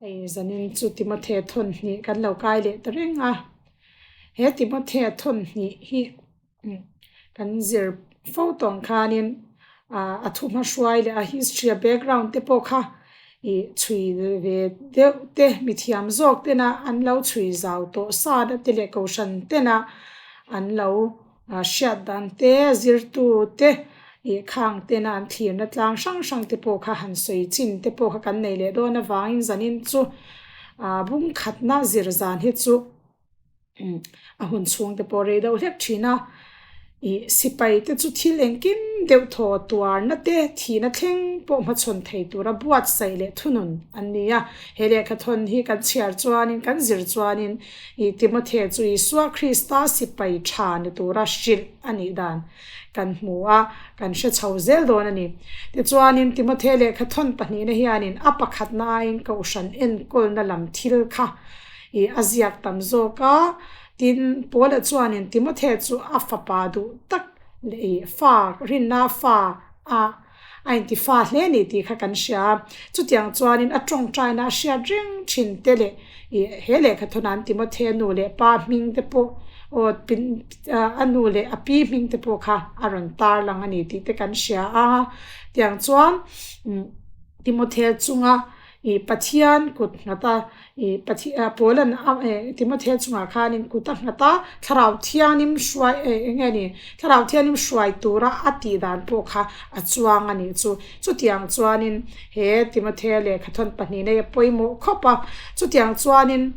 Hei zanin chu Timothea thawn hnih kan lo kai leh ta reng a, he Timothea thawn hnih hi kan zir fo tawng khanin ah a thuhma hruai leh a history a background te pawh kha ih chhui ve deuh te mithiam zawk tena an lo chhui zau tawh sa na te leh kohhran tena an lo A hriat dan te, zirtu te ih khang tena an thlirna tlang hrang hrang te pawh kha han sawi chin te pawh kha kan nei leh dawn avangin zanin chu ah bung khatna zir zan hi chu a hun chhung te pawh rei deuh hlek thin a. Ih sipai te chu thil engkim deuh thaw tuarna te thihna thleng pawh hmachhawn thei tura buatsaih leh thunun an ni a. He lehkha thawn hi kan chhiar chuanin kan zir chuanin I Timothea chu Isua Krista sipai tha ni tura hrilh a nih dan kan hmu a, kan hre chho zel dawn a ni. Tichuanin Timothea lehkha thawn pahnihna hianin a pakhatna aiin Kohhran enkawlna lam thil kha i a ziak tam zawk a, tin Paula chuanin Timothea chu a fapa duh tak leh i fa rinna fa a A inti fa hle a ni tih kha kan hria a, chutiang chuanin a tawngtaina a hriat reng thin te leh ih he lehkha thawna'n Timothea nu leh pa hming te pawh aw pin a nu leh a pi hming te pawh kha a rawn tar lang a ni tih te kan hria a, tiang chuan Timothea chunga ih Pathian kut nghat a Ih Pathian Paula'n a eh Timothea chungah khanin kut a nghat a, Thlarau Thianghlim hruai eh eng nge ni, Thlarau Thianghlim hruai tura a tih dan pawh kha a chuang a nih chu. Chutiang chuanin he Timothea lehkhathawn pahnihna hi a pawimawh khawp a, chutiang chuanin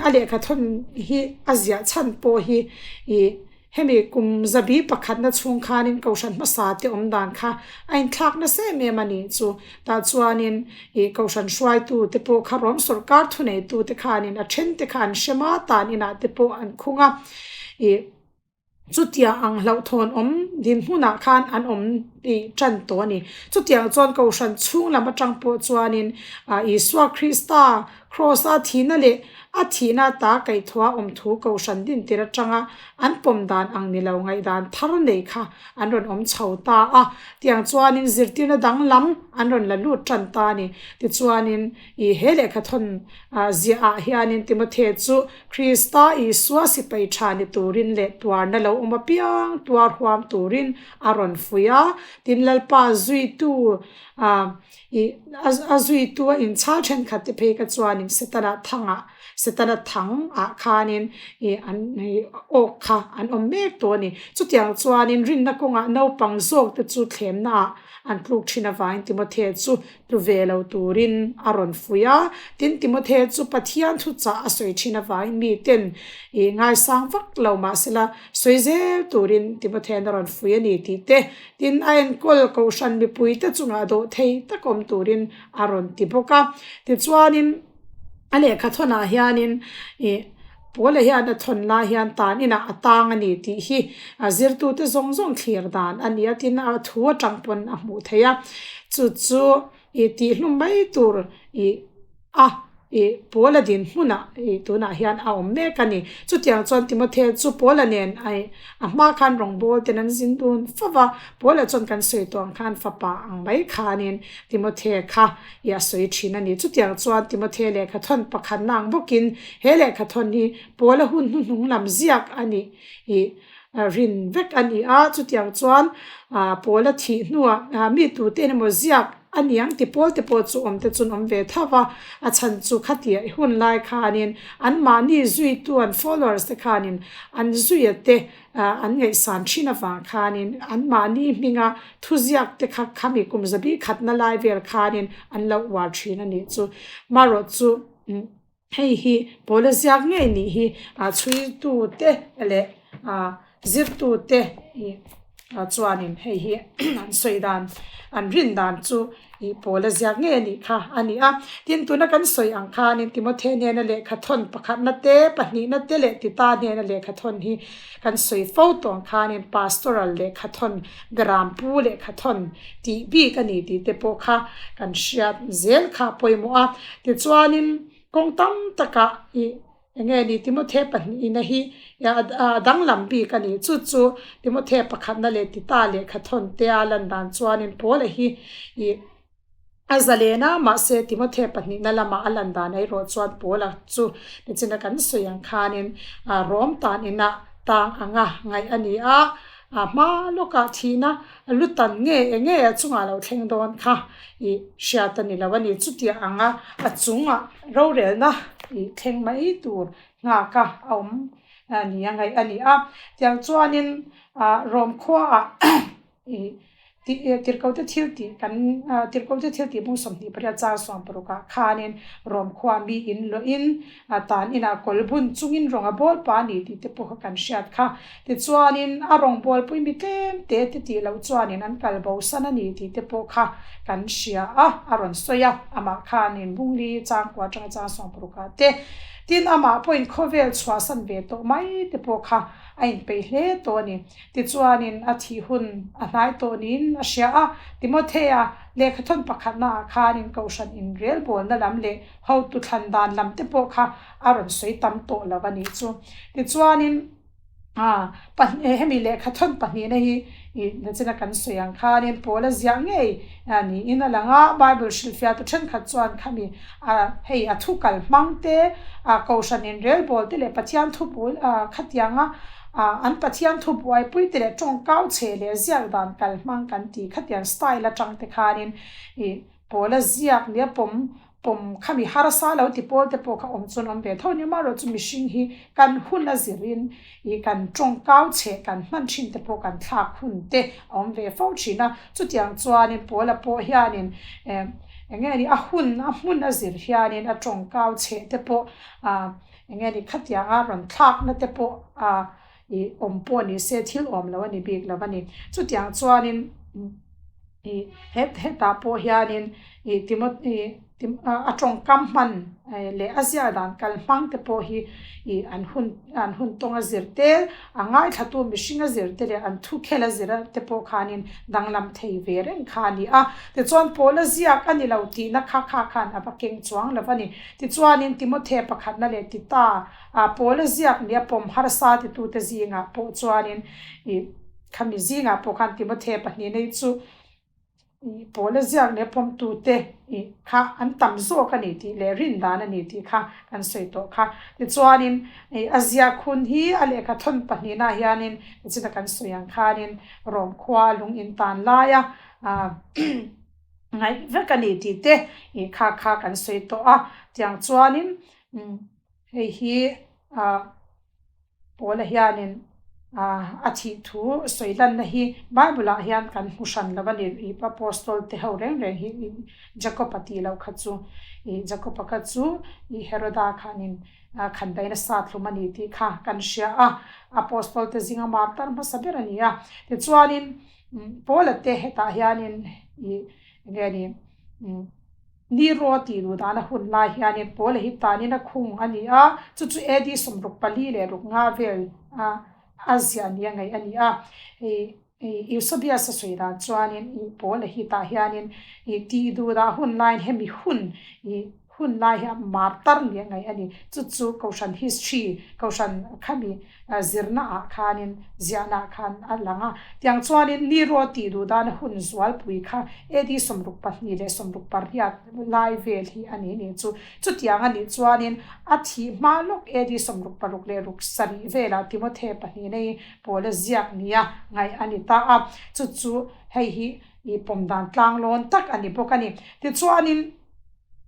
a lehkhathawn hi a ziah chhan pawh hi ih Hemi kum zabi pakhatna chhung khanin Kohhran hmasa te awm dan kha a inthlak nasa em em a nih chu. Tah chuanin ih Kohhran hruaitu te pawh kha Rom sawrkar thuneitu te khanin a then te kha an hrem a, tan inah te pawh an khung a. Ih chutiang ang hlauhthawn awm dinhmunah khan an awm ih tan tawh a ni. Chutiang chuan Kohhran chhung lam atang pawh chuanin ah Isua Krista Kraws-a thihna leh a thihna ata kaihthawha awm thu Kohhran dintir atanga an pawm dan ang ni lo ngaihdan thar nei kha an rawn awm chho ta a. Tiang chuanin zirtirna danglam an rawn la lut tan ta a ni. Tichuanin i he lehkha thawn ziah ah hianin Timothea chu Krista Isua sipai tha ni turin leh tuarna lo awm apiang tuar huam turin a rawn fuih a. Tin Lalpa zuitu Ih, a zuitu a inchhal thenkhat te phei kha chuanin Setana thangah, Setana thang ah khanin ih an ih awk kha an awm mek tawh a ni. Chutiang chuanin rinna kawngah naupang zawk te chu thlemna ah an tluk thin avangin Timothea chu tlu ve lo turin a rawn fuih a. Tin, Timothea chu Pathian thuchah a sawi thin avangin miten ih ngaisang vak lo mahsela sawi zel turin Timothea a rawn fuih a ni tih te Tin, a enkawl Kohhran mipuite chungah dawh thei tak awm turin a rawn ti bawk a. Tichuanin, a lehkha thawnah hianin ih Paula hian a thawn lai hian tan inah a tang a ni tih hi a zirtute zawng zawng thlir dan a ni a, tin a thu atang pawn a hmuh theih a. Chu chu ih tihhlum mai tur ih a. Ih, Paula dinhmunah ih tunah hian a awm mek a ni. Chutiang chuan Timothea chu Paula nen a a hma khan rawngbâwl ten an zin dun fo va. Paula chuan kan sawi tawh ang khan fapa ang mai khanin Timothea kha ih a sawi thin a ni. Chutiang chuan Timothea lehkha thawn pakhatna ang bawkin he lehkha thawn hi Paula hun hnuhnung lam ziak a nih ih rin vek a ni a. Chutiang chuan ah Paula thih hnuah mi tute emaw ziak A niang ti pawl te pawh chu awm te chuan awm ve tho va, a chhan chu khatia i hun lai khanin anmahni zuitu an followers te khanin an zuia te an ngaihsan thin avang khanin anmahni hminga thuziak te kha khami kum zabi khatna lai vel khanin an lo uar thin a nih chu. Marawh chu hei hi Paula ziak ngei nih hi chhuitu te leh zirtu te ih chuanin hei hi an sawi dan an rin dan chu ih Paula ziak ngei a nih kha a ni a. Tin tuna kan sawi ang khanin Timothea hnena lehkha thawn pakhatna te pahnihna te leh Tita hnena lehkha thawn hi kan sawi fo tawh ang khanin pastoral lehkha thawn Berampu lehkha thawn tih bik a ni tih te pawh kha kan hriat zel kha a pawimawh a. Tichuanin kawng tam takah ih eng nge ni Timothea pahnihna hi a danglam bik a ni. Chu chu Timothea pakhatna leh Tita lehkha thawn te a lan dan chuanin Paula hi ih. A zalen a, mahse Timothea pahnihna lama a lan dan erawh chuan Paula chu nichina kan sawi ang khanin Rom tan inah tang anga ngaih a ni a, a hma lawkah thihna lutan nge eng nge a chungah lo thleng dawn kha i hriat a ni lo a ni. Chutiang anga a chungah rorelna i thleng mai tur nghak a awm nia ngaih a ni a. Tiang chuanin Rom khuaah I Tirhkohte thil tih kan Tirhkohte thil tih bung 28 chang 60 ah khanin Rom khua mi in luahin tan inah kawl bun chungin rawng a bawl pa a ni tih te pawh kha kan hriat kha. Tichuanin a rawng bawlpui mi tlem te te tih loh chuanin an kal bosan a ni tih te pawh kha kan hria a, a rawn sawi a, amah khanin bung li chang kua atanga chang 60 ah te tin amah pawhin khawvel chhuahsan ve tawh mai te pawh kha a inpeih hle tawh a ni. Tichuanin a thih hun a hnai tawh niin a hria a, Timothea lehkhathawn pakhatnaah khanin Kohhran inrelbawlna lam leh hotu thlan dan lam te pawh kha a rawn sawi tam tawh lo a nih chu. Tichuanin hemi lehkhathawn pahnihna hi nachina kan sawi ang khanin Paula ziah ngei niin a lang a, Bible hrilhfiahtu thenkhat chuan khami hei a thu kal hmang te, Kohhran inrelbawl te leh Pathian thupul khatianga An Pathian thu buaipui te leh tawngkau chhe leh ziak dan kal hmang kan tih khatiang style atang te khanin ih Pawla ziak nia pawm pawm khami harsa lo ti pawl te pawh kha awm chuan awm ve tho nia marawh chu mihring hi kan hun a zirin ih kan tawngkau chhe kan hman thin te pawh kan thlak hun te a awm ve fo thin a chutiang chuanin Pawla pawh hianin eh eng nge ni a hun a hmun a zir hianin a tawngkau chhe te pawh ah Eng nge ni khatianga rawn thlakna te pawh a ih awm pawh ni se thil awm lo a ni bik lo a ni. Chutiang chuanin ih hetah pawh hianin ih Timothy a tawngkam hman leh a ziah dan kal hmang te pawh hi ih an hun an hun tawng a zir te a ngaithlatu mihring a zir te leh an thukhel a zir te pawh khanin danglam thei ve reng kha a ni a. Tichuan Paula ziak a ni lo tihna kha kha khan a va keng chuang lo a ni. Tichuanin Timothea pakhatna leh Tita ah Paula ziak nia pawm harsa titute zingah pawh chuanin ih khami zingah pawh khan Timothea pahnihna hi chu ih Paula ziak nia pawmtute ih kha an tam zawk a ni tih leh rin dan a ni tih kha kan sawi tawh kha. Tichuanin ih a ziak hun hi a lehkha thawn pahnihna hianin nichina kan sawi ang khanin Rom khua lung intan laia ah Ngaih vek a ni tih te ih kha kha kan sawi tawh a, tiang chuanin hei hi ah Paula hianin ah a thih thu sawi lanna hi Bible ah hian kan hmu hran lo a ni ih Apostol te ho reng reng hi Jacob-a tih loh kha chu ih Jacob-a kha chu ih Heroda khanin khan daihna sa thlum a ni tih kha kan hria a, Apostol te zinga martar hmasa ber a ni a, tichuanin. Paula te hetah hianin ih eng nge ni Nero tih duh dana hun lai hianin Paula hi tanin a khung a ni a, chu chu AD 66 nga vel a a ziah nia ngaih a ni a. Ih Eusebius a sawi dan chuanin ih Paula hi tah hianin ih tih duh dah hun laiin hemi hun ih Hun lai hi martar nia ngaih a ni. Chu chu Kohhran history, Kohhran khami zirna ah khanin ziahna ah khan a lang a. Tiang chuanin Nero tih duh dana hun zualpui kha AD 62 leh 68 lai vel hi a ni nih chu. Chutiang a nih chuanin a thih hma lawk AD 66 leh 67 velah Timothea pahnihna hi Paula ziak nia ngaih a ni ta a. Chu chu hei hi ih pawm dan tlanglawn tak a ni bawk a ni. Tichuanin.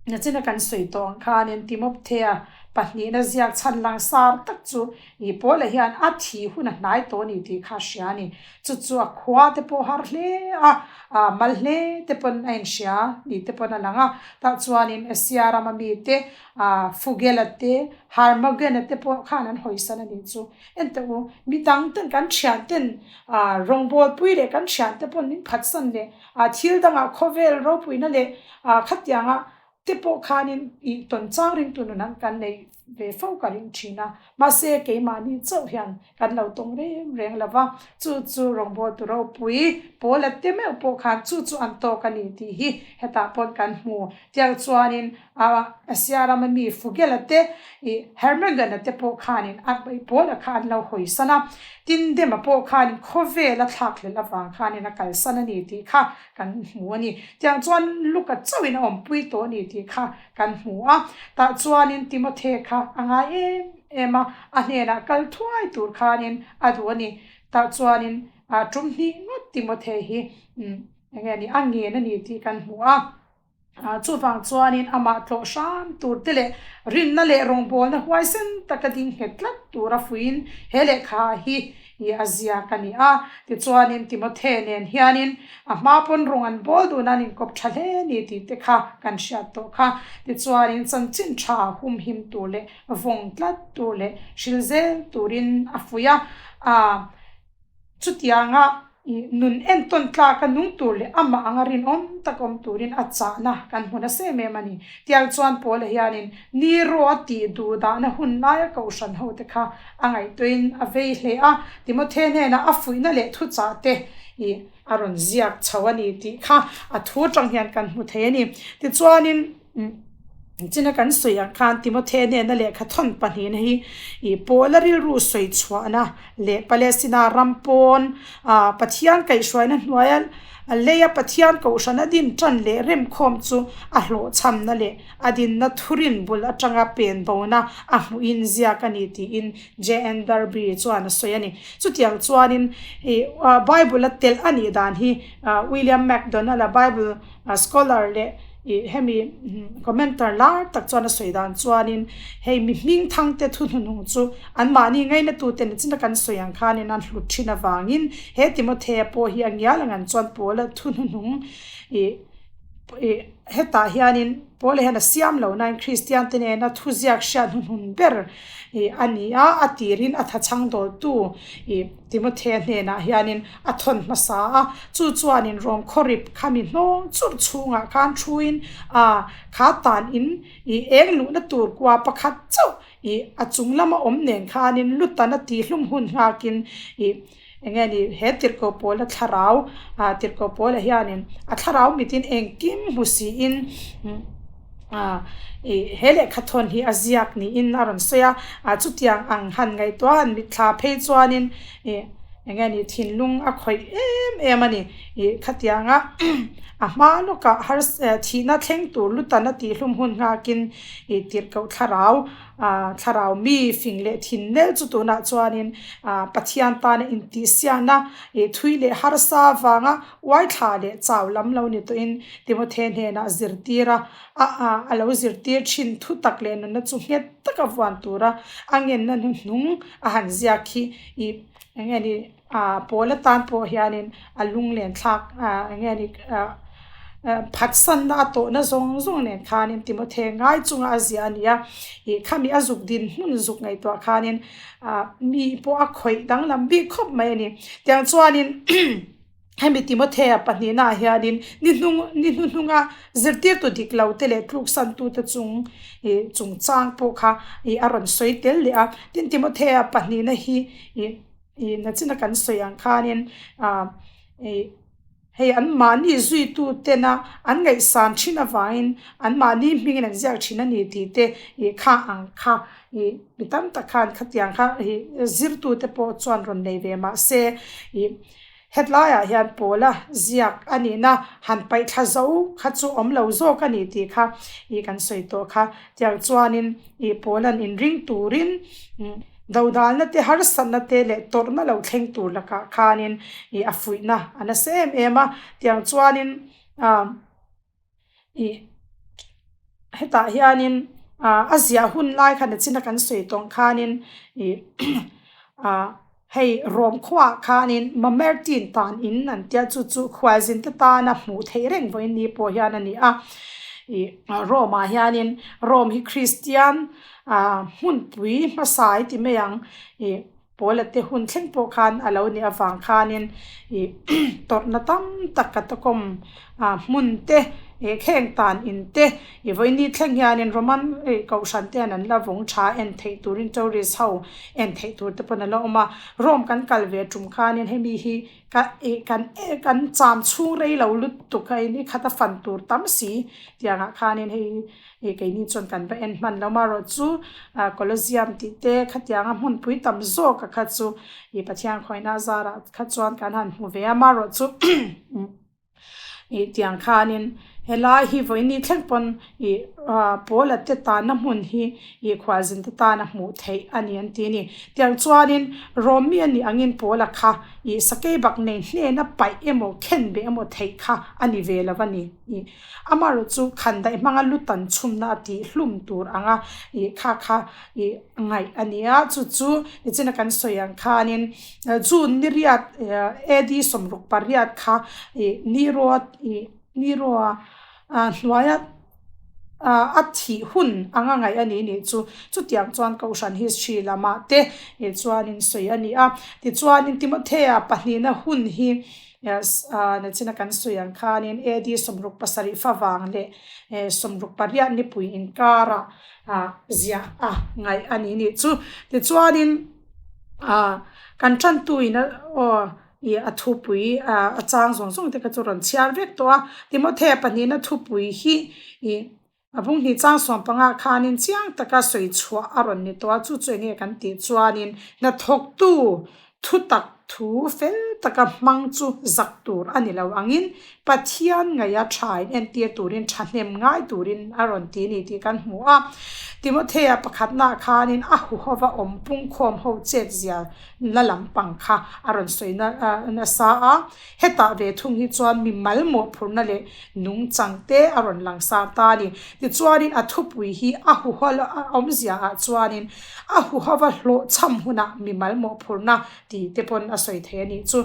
Nachina kan sawi tawh ang khanin Timothea pahnihna ziak chhan langsar tak chu ih Paula hian a thih hun a hnai tawh a ni tih kha a hria a ni. Chu chu a khua te pawh har hle a, ah mal hle te pawn a inhria ni te pawn a lang a. Tah chuanin Asia rama mite ah Fugela te, Hermogena te pawh khan an hawisan a nih chu. Enteh u, midang ten kan thian ten ah rawngbawlpui leh kan thian te pawn min phatsan leh Ah thil dangah khawvel ropuina leh ah khatianga te pawh khanin ih tawn chang ringtu nun an kan neih ve fo ka ring thin a, mahse keimahni chauh hian kan lo tawng reng reng lo va, chu chu rawngbawltu ropui Paula te meuh pawh khan chu chu an tawk a ni tih hi hetah pawn kan hmu. Tiang chuanin Asia rama mi Fugela te ih Hermogena te pawh khanin a Paula kha an lo hawisan a, tin Dema pawh khanin khawvel a thlakhlelh avang khanin a kalsan a ni tih kha kan hmu a ni. Tiang chuan Luka chauhin a awmpui tawh a ni tih kha kan hmu a. Tah chuanin Timothe kha a ngai em em a, a hnenah kal thuai tur khanin a duh a ni. Tah chuanin tum hnih ngawt Timothe hi eng nge ni a ngen a ni tih kan hmu a. Chuvang chuanin amah tlawh hram tur te leh rinna leh rawngbawlna huaisen taka ding nghet tlat tura fuiin he lehkha hi a ziak a ni a. Tichuanin Timothe nen hianin a hma pawn rawng an bawl dun a, an inkawp tha hle a ni tih te kha kan hriat tawh kha. Tichuanin chanchin tha humhim tur leh vawng tlat tur leh hril zel turin a fuih a. Chutianga nun entawn tlaka nung tur leh amah anga rinawm tak awm turin a chahna kan hmu nasa em em a ni. Tiang chuan Paula hianin Nero a tih duh dahna hun laia kohhran hote kha a ngaihtuahin a vei hle a, Timothe hnenah a fuihna leh thuchah te a rawn ziak chho a ni tih kha a thu atang hian kan hmu thei a ni. Tichuanin. China kan sawi ang khan Timothe hnena lehkha thawn pahnihna hi ih Paula rilru sawi chhuahna leh Palestina ram pawn ah Pathian kaihhruaina hnuaia leia Pathian kohhran a din tan leh remkhawm chu a hlawhchhamna leh a dinna thurin bul atanga pen bona a hmuhin ziak a ni tiin JN Darby chuan a sawi a ni. Chutiang chuanin ih Bible a telh a nih dan hi William MacDonald-a Bible Scholar leh ih hemi commenter lar tak chuan a sawi dan chuanin hei mi hming thang te thu hnuhnung chu anmahni ngainatute ni chin a kan sawi ang khanin an hlut thin avangin he Timothea pawh hi a ngial ang an chuan Paula thu hnuhnung ih ih hetah hianin Paula hian a siam lo nain Kristian te nena thuziak hriat hnuhnun ber ih a ni a, a tirin a thachhang dawltu ih. Timothea hnenah hianin a thawn hmasa a, chu chuanin Rom khawrip khami hnawng churh chhungah khan thuin a kha tan in ih eng luhna tur kua pakhat chauh ih a chung lama awm nen khanin lutan a tihhlum hun nghakin ih eng nge ni he tirhkoh pawla thlarau ah tirhkoh pawla hianin a thlarau mitin engkim hmu siin Ih he lehkha thawn hi a ziak niin a rawn sawi a, ah chutiang ang han ngaihtuah han mitthla phei chuanin ih eng nge ni thinlung a khawih em em a ni. Ih khatianga a hma lawkah har thihna thleng tur lutan a tihhlum hun nghakin ih tirhkoh thlarau ah thlarau mi fing leh thin nel chu tunah chuanin ah Pathian tana intihsiakna ih thui leh harsa avanga Uaithla leh chau lam lo ni tawhin Timothe hnenah zirtir a, a a lo zirtir thin thu tak leh nunna chu nghet taka vuan tura a ngenna hnuhnung a han ziak hi ih eng nge ni ah pawl atan pawh hianin a lunglen thlak ah eng nge ni ah phatsanna a tawhna zawng zawng nen khanin Timothe ngai chunga a ziah a ni a, ih khami a zuk dinhmun zuk ngaihtuah khanin ah mi pawh a khawih danglam bik khawp mai a ni. Tiang chuanin. Hemi Timothea pahnihnaah hianin ni hnung ni hnuhnunga zirtirtu dik lo te leh tluksantute chung ih chungchang pawh kha ih a rawn sawi tel leh a. Tin, Timothea pahnihna hi ih ih nachina kan sawi ang khanin ah ih hei anmahni zuitutena an ngaihsan thin avangin anmahni hmingin an ziak thin a ni tih te ih kha ang kha ih mi tam tak khan khatiang kha ih zirtute pawh chuan rawn nei ve mah se ih Hetlaiah hian Paula ziak a nihna han paih thla zo kha chu awm lo zawk a ni tih kha ih kan sawi tawh kha. Tiang chuanin ih Paula'n inring turin dodalna te, harsatna te leh tawrhna lo thleng tur lakah khanin ih a fuihna a nasa em em a. Tiang chuanin ah. Ih hetah hianin ah a ziah hun lai khan a china kan sawi tawng khanin ih ah hei rawm khuaah khanin Mamertin tan in an tia chu chu khualzin te tana hmuh theih reng vawiin ni pawh hian a ni a ih Rome ah hianin Rome hi Kristian ah hmunpui hmasa i ti mai ang ih. Paula te hun thleng pawh khan a lo nih avang khanin ih tawrhna tam tak ka tawkawm ah hmun te Ih kheng tan in te ih vawiini thleng hianin Roman ih kohhran te hian an la vawng tha en theih turin tourist ho en theih tur te pawn a la awm a Rome kan kal ve tum khanin hemi hi ka ih kan eh kan cham chhung rei lo lutuk a in i khat a fan tur tam si tiangah khanin hei ih keini chuan kan va en hman lo amaherawhchu ah Colosseum tih te khatianga hmunpui tam zawk a kha chu ih Pathian khawihna zarah kha chuan kan han hmu ve a amaherawhchu. Ih tiang khanin helai hi vawiini thleng pawn ih ah pawl a te tanna hmun hi ih khualzin te tana hmuh theih a ni an ti a ni. Tiang chuanin Rawmi a nih angin pawl a kha ih sakei bak nei hnena paih emaw khen beh emaw theih kha a ni ve lo a ni. Ih amaherawh chu khandaih hmanga lu tan chhumna a tih hlum tur anga ih kha kha ih ngaih a ni a chu chu nichina kan sawi ang khanin June ni riat AD 68 kha ih Nero ih Nero a hnuaia a thih hun anga ngaih a ni nih chu chutiang chuan Kohhran history lamah te ih chuanin sawi a ni a tichuanin Timothea pahnihna hun hi nichina kan sawi ang khanin AD 67 favang leh 68 nipui inkarah ah ziah a ngaih a ni nih chu tichuanin ah kan tantu in a aw ih a thupui ah a chang zawng zawng te kha chu rawn chhiar vek tawh a Timothea pahnihna thupui hi ih a bung hnih chang sawm panga khanin chiang taka sawi chhuah a rawn ni tawh a chu chu eng nge kan tih chuanin hnathawktu Thutak thu fel taka hmang chu zak tur a ni lo angin Pathian ngaia tha in entir turin thahnem ngai turin a rawn ti ni tih kan hmu a. Timothea pakhatnaah khanin a huhova awm pungkhawm ho chetzia la lampang kha a rawn sawi nasa a. Hetah ve thung hi chuan mimal mawhphurhna leh nungchang te a rawn langsar ta a ni. Tichuanin a thupui hi a huho awmzia ah chuanin A huhova hlawhchham hunah mimal mawhphurhna tih te pawn a sawi thei a nih chu.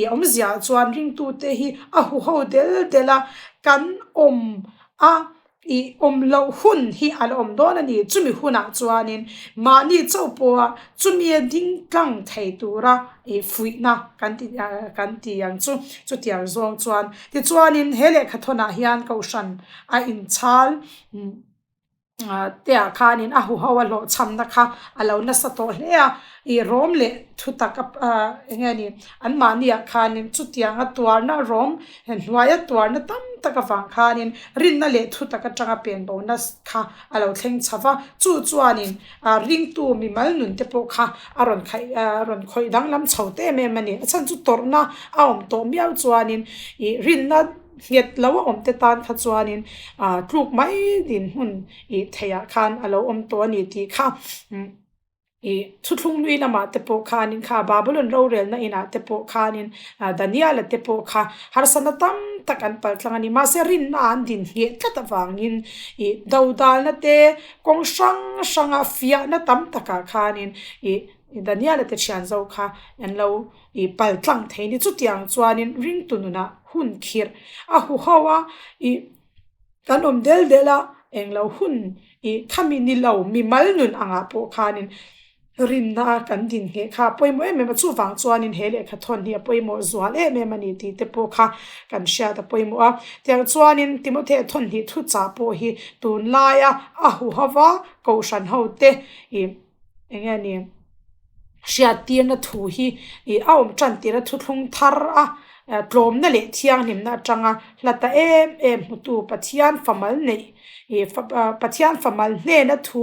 I awmziah chuan ringtute hi a huho del del a, kan awm a, i awm loh hun hi a la awm dawn a ni. Chumi hunah chuanin mahni chauh pawha chumi a ding tlang thei tura i fuihna kan ti kan ti ang chu. Chutiang zawng chuan tichuanin he lehkhathawnah hian Kohhran a inchhal. Te ah khanin a huho a hlawhchhamna kha a lo nasa tawh hle a, ih rawm leh thutak a eng nge ni anmahni ah khanin chutianga tuarna rawm hnuaia tuarna tam tak avang khanin rinna leh thutak atanga pen bona kha a lo thleng chho va, chu chuanin ringtu mimal nun te pawh kha a rawn khaih a rawn khawih danglam chho ta em em a ni, a chhan chu tawrhna a awm tawh miau chuanin ih rinna. Nghet lo a awm te tan kha chuanin ah tluk mai dinhmun ih theih ah khan a lo awm tawh a ni tih kha ih thuthlung nui lamah te pawh khanin kha Babylon rorelna inah te pawh khanin ah Daniel-a te pawh kha harsatna tam tak an pal tlang a ni. Mahse rinna an din ngheh tlat avangin ih dodalna te kawng hrang hranga fiahna tam takah khanin ih Daniel-a te thian zo kha an lo ih pal tlang thei ni. Chutiang chuanin ringtu nunah hun khirh a hu ho a, ih kan awm del del a, englo hun ih khami ni lo mimal nun angah pawh khanin rinna a kan din ngheh kha a pawimawh em em a, chuvang chuanin he lehkha thawn hi a pawimawh zual em em a ni tih te pawh kha kan hriat a pawimawh a. Tiang chuanin Timothea thawn hnih thuchah pawh hi tunlaia a hu ho va kohhran ho te ih eng nge ni hriattirna thu hi ih a awm tan tir a thuthlung thar a tlawmna leh thianghlimna atanga hla ta em em hmutu Pathian famal neih ih Pathian famal hnena thu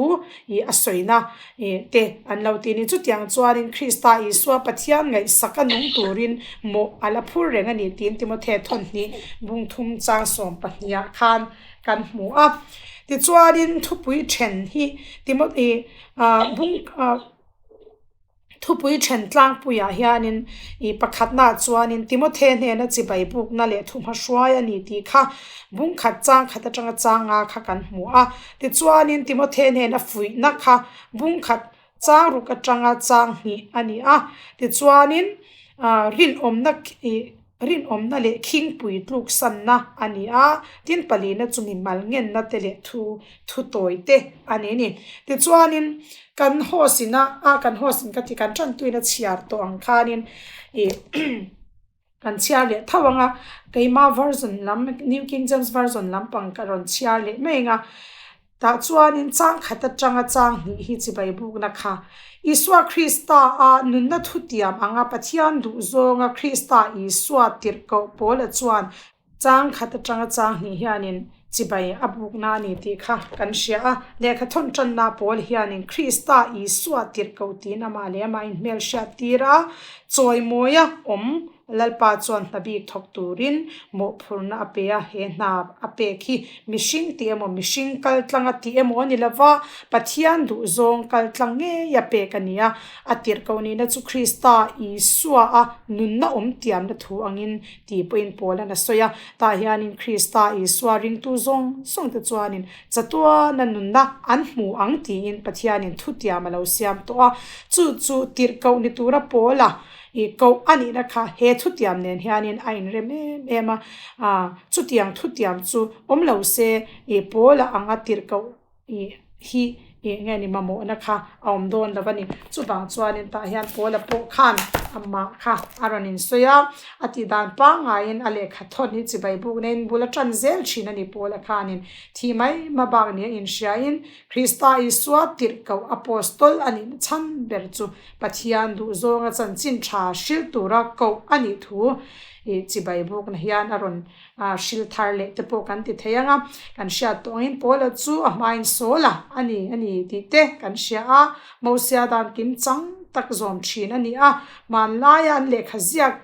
ih a sawina ih te an lo ti a ni. Chutiang chuanin Krista Isua Pathian ngaihsak a nung turin mawh a la phur reng a ni tiin Timothea thawnhnih bungthum chang 12 ah khan kan hmu a. Tichuanin thupui then hi Timothy ah bung ah thupui then tlangpuiah hianin ih pakhatnaah chuanin Timothy hnena chibai bukna leh thuhma hruai a ni tih kha bung khat chang khat atanga changa kha kan hmu a. Tichuanin Timothy hnena fuihna kha bung khat chang ruk atanga chang hnih a ni a. Tichuanin ah rinawmna ih Rinawmna leh khingpui tluksanna a ni a, tin palina chu mimal ngenna te leh thu thu tawi te a ni ni. Tichuanin kan host ina a kan host in ka ti kan tantuina chhiar tawh ang khanin ih. Kan chhiar leh tho ang a, keima version lam, New King James Version lampang ka rawn chhiar leh mai ang a. Tah chuanin chang khat atanga chang hnih hi chibai bukna kha Isua Krista a nunna thutiam anga Pathian duh zawnga Krista Isua tirhkoh Paula chuan chang khat atanga chang hnih hianin chibai a bukna a ni tih kha kan hria a. Lehkha thawn tanna pawl hianin Krista Isua tirhkoh tiin amah leh amah inhmelhriat tir a, chawimawia awm Lalpa chuan hna bik thawk turin mawhphurhna a pe a, he hna a pek hi mihring tih emaw mihring kal tlanga tih emaw a ni lova, Pathian duhzawng kal tlang ngei a pek a ni a. A tirhkoh nihna chu Krista Isua a nunna awm tiamna thu angin tih pawhin Paula'n a sawi a. Tah hianin Krista Isua ringtu zawng zawng te chuanin chatuana nunna an hmu ang tiin Pathianin thutiam a lo siam tawh a. Chu chu tirhkoh ni tura Paula I koh a nihna kha he thutiam nen hianin a inrem em em a, ah chutiang thutiam chu awm lo se i Paula anga tirhkoh i hi i nge ni mamawhna kha a awm dawn lo a ni. Chuvang chuanin tah hian Paula pawh khan amah kha a rawn insawi a, a tih dan pangaiin a lehkha thawn hi chibai buk neiin bul a tan zel thin a ni Paula khanin thih mai ma bak nia inhriain Krista Isua tirhkoh Apostol a nihna chhan ber chu Pathian duhzawnga chanchin tha hril tura koh a nih thu ih chibai bukna hian a rawn hril thar leh te pawh kan ti thei ang a. Kan hriat tawh angin Paula chu a hmain Saula a ni a ni tih te kan hria a, Mosia dan kim chang tak zawm thin a ni a, hmanlaia an lehkha ziak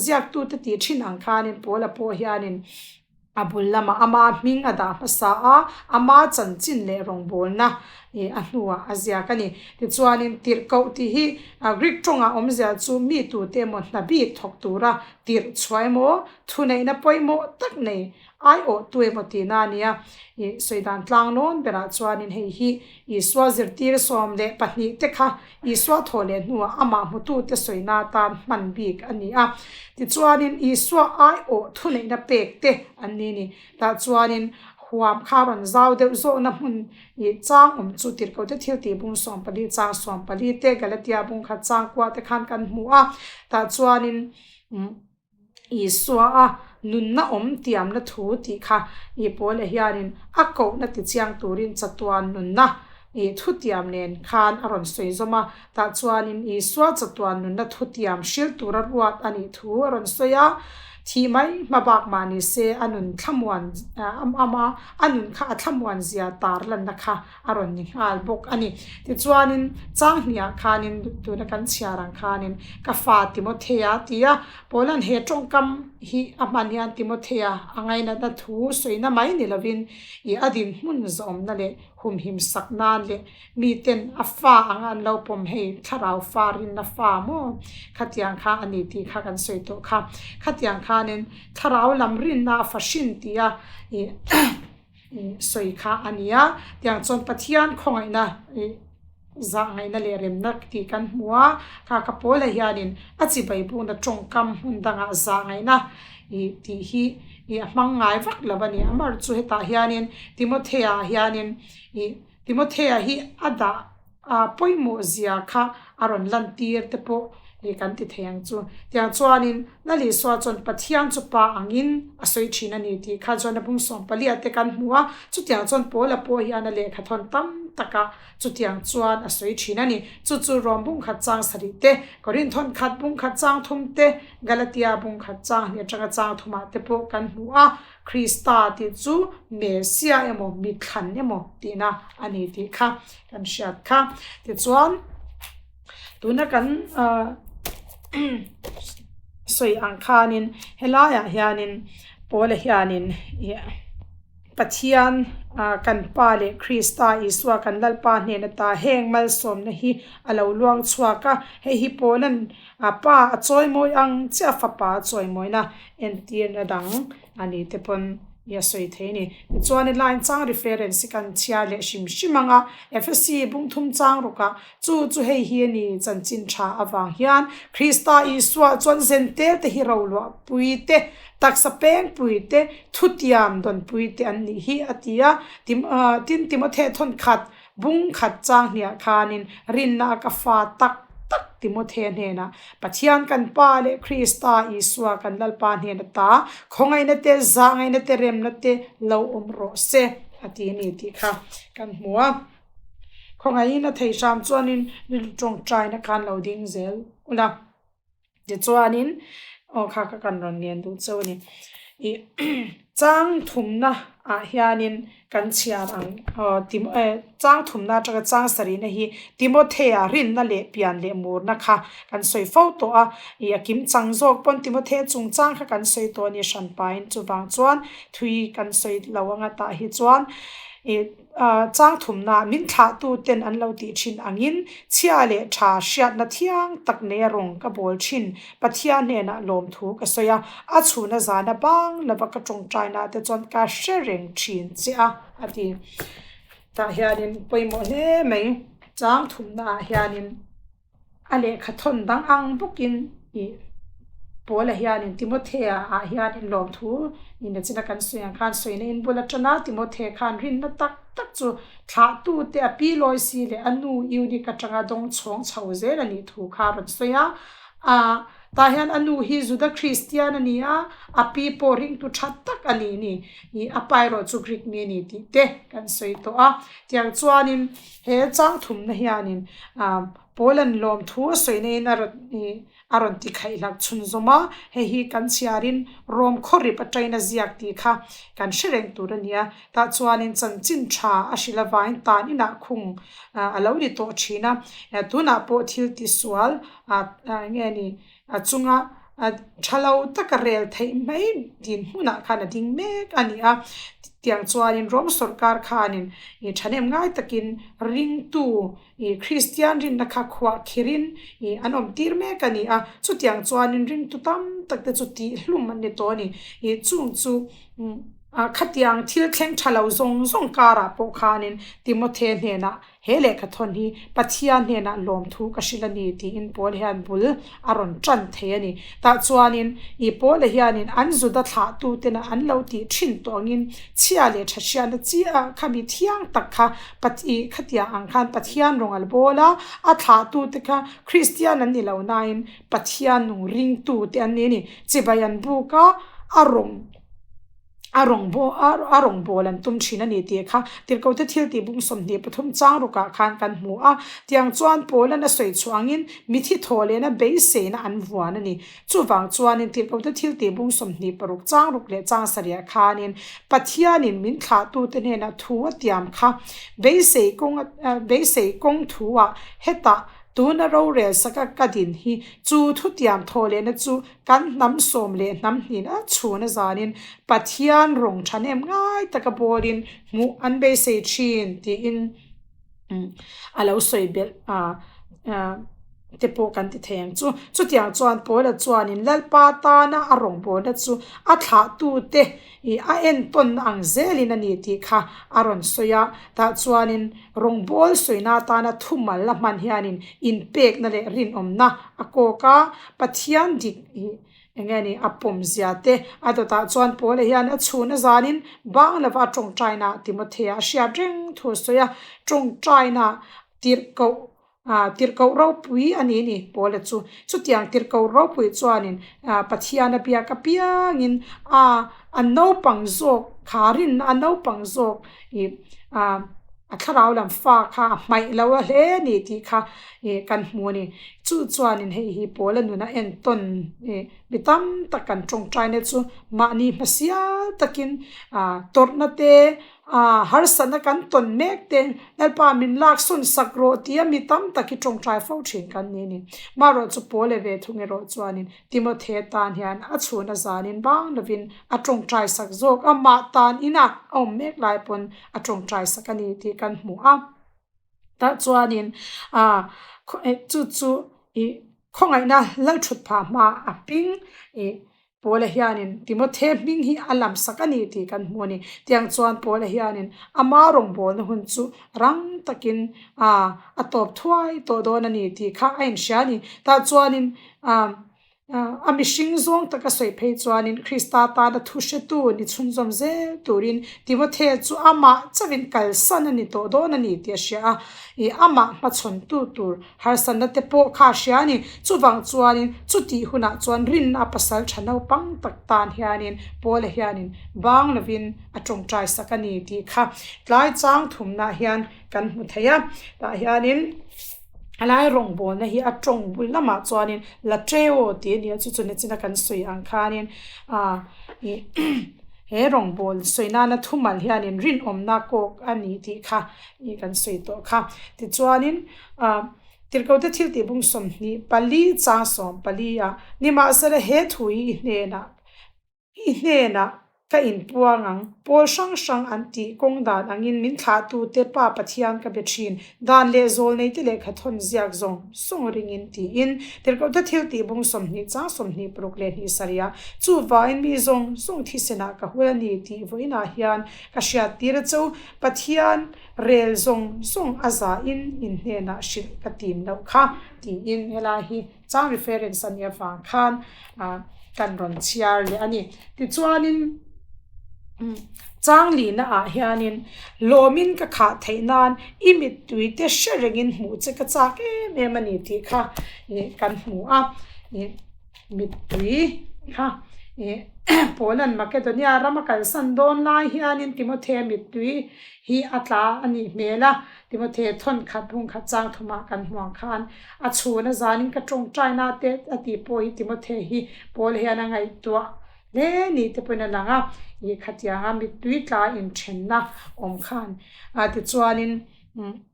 ziaktute tih thin ang khanin Paula pawh hianin A bul lamah ama hming a dah hmasa a, ama chanchin leh rawngbawlna ih a hnuah a ziak a ni. Tichuanin tirhkoh tih hi Greek tawngah awmzia chu mi tute emaw hna bik thawk tura tirh chhuah emaw, thuneihna pawimawh tak nei aiawhtu emaw tihna a ni a. Ih sawi dan tlang lawn berah chuanin hei hi Isua zirtir 12 te kha Isua thawh leh hnuah amah hmutute sawina atan hman bik a ni a. Tichuanin Isua aiawh thuneihna pek te an ni ni. Tah chuanin huam kha rawn zau deuh zawhna hmun ih chang awm chu Tirhkohte thiltih bung 14 chang 14 te Galatia bung khat chang kua te khan kan hmu a. Tah chuanin umm. Isua a nunna awm tiamna thu tih kha i Paula hianin a kohna tichiang turin chatuan nunna i thutiam nen khan a rawn sawi zawm a. Tah chuanin Isua chatuan nunna thutiam hril tura ruat a nih thu a rawn sawi a. Thih mai hma bak mah ni se a nun thlamuan ama a nun kha a thlamuan zia tar lanna kha a rawn ni nghal bawk a ni. Tichuanin chang hniah khanin tuna kan chhiar ang khanin ka fa Timothea ti a, Paula'n he tawngkam hi a hman hian Timothea a ngainatna thu sawina mai ni lovin i a dinhmun zawmna leh humhim sak nan leh miten a fa anga an lo pawm hei thlarau fa rinna fa maw khatiang kha a ni tih kha kan sawi tawh kha. Khatiang khanin thlarau lam rinna a fa hrin tih a i sawi kha a ni a, tiang chuan Pathian khawngaihna ih zah ngaihna leh remna tih kan hmu a, kha ka Paula hianin a chibai bukna tawngkam hmun dangah zah ngaihna ih tih hi ih a hmang ngai vak lo a ni. Amar chu hetah hianin Timothea hianin ih Timothea hi a dah a pawimawh zia kha a rawn lantir te pawh ih kan ti thei ang chu. Tiang chuanin Lal Isua chuan Pathian chu pa angin a sawi thin a ni tih kha chuan a bung 14 te kan hmu a, chutiang chuan Paula pawh hian a lehkha thawn tam takah chutiang chuan a sawi thin a ni. Chu chu Rom bung khat chang sarih te, Korinth thawn khat bung khat chang thum te, Galatia bung khat chang hnih atanga chang thumah te pawh kan hmu a. Krista tih chu Mesia emaw mithlan emaw tihna a ni tih kha kan hriat kha. Tichuan tuna kan ah sawi ang khanin helaiah hianin Paula hianin ih Pathian ah kan Pa leh Krista Isua kan Lalpa hnen ata heng malsawmna hi a lo luang chhuak a, hei hi Paula'n A pa a chawimawi ang chiah a fapa a chawimawina entirna dang a ni te pawn i a sawi thei a ni. Tichuan i line chang reference hi kan chhiar leh hrim hrim ang a, Efesi bungthum chang rukah chu chu hei hi a ni chanchin tha avang hian Krista Isua chuan zentel te hi roluah pui te, taksa peng pui te, thutiam dawn pui te an nih hi a ti a. Tin Timothe thawn khat bung khat chang hniah khanin rinna a ka fa tak tak. Timothea hnenah, Pathian kan Pa leh Krista Isua kan Lalpa hnena ta khawngaihna te, zahngaihna te, remna te lo awm rawh se, a ti a ni tih kha kan hmu a. Khawngaihin a thei hram chuanin rilru tawngtaina khan lo ding zel ula. Tichuanin aw kha ka kan rawn ngen duh cheu a ni. Ih chang thumna ah hianin kan chhiar ang aw Tim eh chang thumna atanga chang sarihna hi Timothea rinna leh pian leh murna kha kan sawi fo tawh a. Ih a kim chang zawk pawn Timothea chungchang kha kan sawi tawh a ni hran pahin chuvang chuan thui kan sawi lo anga tah hi chuan ih Chang thumna min thlahtu ten an lo tih thin angin chhia leh tha hriatna thiang tak nei a rawng ka bawl thin. Pathian hnenah lawmthu ka sawi a, a chhuna zana bang lova ka tawngtaina te chuan ka hre reng thin che a, a ti. Tah hianin pawimawh hle mai. Chang thumna ah hianin. A lehkha thawn dang ang bawkin ih Paula hianin Timothea ah hianin lawmthu in a china kan sawi ang khan sawina in bul atana Timothea khan rinna tak tak chu thlahtute a pi lawi si leh a nu Eunik atanga dawng chhawng chho zel a nih thu kha a rawn sawi a. Ahh tah hian a nu hi Juda Kristian a ni a, a pi pawh ringtu tha tak a ni ni ih a pa erawh chu Greek mi a ni tih te kan sawi tawh a. Tiang chuanin. He chang thumna hianin Paula'n lawmthu a sawina in a rawn a rawn ti khaihlak chhunzawm a, hei hi kan chhiarin Rom khawrip atangin a ziak tih kha kan hre reng tur a ni a, tah chuanin chanchin tha a hrilh avangin tan inah khung a lo ni tawh thin a, tunah pawh thil tisual nge ni a chunga tha lo taka rel theih mai dinhmunah khan a ding mek a ni a. Tiang chuanin Rom sawrkar khanin ih thahnem ngai takin ringtu ih Kristian rinna kha khuah khirin ih an awm tir mek a ni a. Chutiang chuanin ringtu tam tak te chu tihhlum an ni tawh a ni. Ih chung chu khatiang thil thleng tha lo zawng zawng karah pawh khanin Timothea hnenah He lehkha thawn hi Pathian hnenah lawmthu ka hrilh a ni tiin Paul hian bul a rawn tan thei a ni. Tah chuanin i Paula hianin an Juda thlahtutena an lo tih thin tawh angin chhia leh tha hriatna chiah kha mi thiang tak kha i khatiang ang khan Pathian rawn al bawl a, a thlahtute kha Kristian an ni lo nain Pathian nung ringtute an ni a ni. Chibai an buk a, a rawn. A rawn baw a rawn bawl an tum thin a ni tih kha Tirhkote thil tih bung 23 chang rukah khan kan hmu a. Tiang chuan Paula'n a sawi chhuangin mithi thaw lehna beiseina an vuan a ni. Chuvang chuanin Tirhkote thil tih bung 26 chang ruk leh chang sarih khanin Pathianin min thlahtute hnenah thu a tiam kha beisei kawng beisei kawng thu-ah hetah tuna rorel saka ka din hi chu thutiam thaw lehna chu Kan hnam sawm leh hnam hnin a chhun a zanin Pathian rawng thanem ngai taka bawlin hmuh an beisei thin tiin a lo sawi belh te pawh kan ti thei ang chu. Chutiang chuan Paula chuanin Lalpa tana a rawngbawlna chu a thlahtute ih a entawnna ang zelin a ni tih kha a rawn sawi a. Tah chuanin Rawngbawl sawina atana thumal a hman hianin inpekna leh rinawmna a kawk a, Pathian dik ih eng nge ni a pawmzia te a dawtah chuan Paula hian a chhun a zanin bang lova a tawngtaina Timothea a hriat reng thu a sawi a, tawngtaina tirhkoh ah tirhkoh ropui a ni ni Paula chu. Chutiang tirhkoh ropui chuanin ah Pathian a biak apiangin a a naupang zawk kha rinna a naupang zawk ih ah a thlarau lam fa kha a hmaih lo a hle a ni tih kha ih kan hmu a ni. Chu chuanin hei hi Paula nuna entawn ih mi tam tak kan tawngtaina chu mahni hmasial takin ah tawrhna te ah harsatna kan tawn mek te Lalpa min lak sawn sak rawh tia mi tam tak hi tawngtai fo thin kan ni a ni. Marawh chu Paula ve thung erawh chuanin Timothea tan hian a chhun a zanin bang lovin a tawngtai sak zawk a, mah tan ina a awm mek lai pawn a tawngtai sak a ni tih kan hmu a. Tah chuanin ah chu chu ih khawngaihna lalthut phah hma a ping ih Paula hianin Timothea hming hi a lam sak a ni tih kan hmu a ni. Tiang chuan Paula hianin ama rawngbawlna hun chu rang takin ah a tawp thuai tawh dawn a ni tih kha a inhria a ni. Tah chuanin ah. A mihring zawng taka sawi phei chuanin Krista tana thu hretu ni chhunzawm zel turin Timothea chu amah chauhin kalsan a ni tawh dawn a ni tih a hria a, ih amah hmachhawntu tur harsatna te pawh kha a hria a ni. Chuvang chuanin chutih hunah chuan rinna a pasal tha naupang tak tan hianin Paula hianin bang lovin a tawngtai sak a ni tih kha tlai chang thumnah hian kan hmu thei a, tah hianin. A lai rawngbawlna hi a tawng bul lamah chuanin Latreo tih a ni a, chu chu nachina kan sawi ang khanin ah ih he rawngbâwl sawi nana thumal hianin rinawmna kawk a ni tih kha ih kan sawi tawh kha. Tichuanin ah Tirhkohte thiltih bung 24 chang 14 ah nimahsela he thu hi i hnenah I hnenah ka inpuang ang. Pawl hrang hrang an tih kawng dan angin min thlahtute Pa Pathian ka be thin. Dan leh zawl neite lehkha thawn ziak zawng zawng ringin tiin Tirhkohte thil tih bung 20 chang 26 leh hnih sarih ah chuvangin mi zawng zawng thisenah ka hul a ni tih vawiinah hian ka hriat tir a chu Pathian rel zawng zawng a zahin in hnenah hrilh ka tim loh kha tiin helai hi Chang reference a nih avang khan kan rawn chhiar leh a ni. Tichuanin chang lihna ah hianin lawmin ka khah theih nan i mittui te hre rengin hmuh che ka chak em em a ni tih kha kan hmu a. Mittui kha Paula'n Makedonia rama kalsan dawn lai hianin Timothea mittui hi a tla a nih hmel a. Timothea thawn khat bung khat chang thumah kan hmuh ang khan a chhun a zanin ka tawngtaina te a tih pawh hi Timothea hi Paul hian a ngaihtuah hle ni te pawhin a lang a, ih khatianga mittui tla inthenna awm khan a tichuanin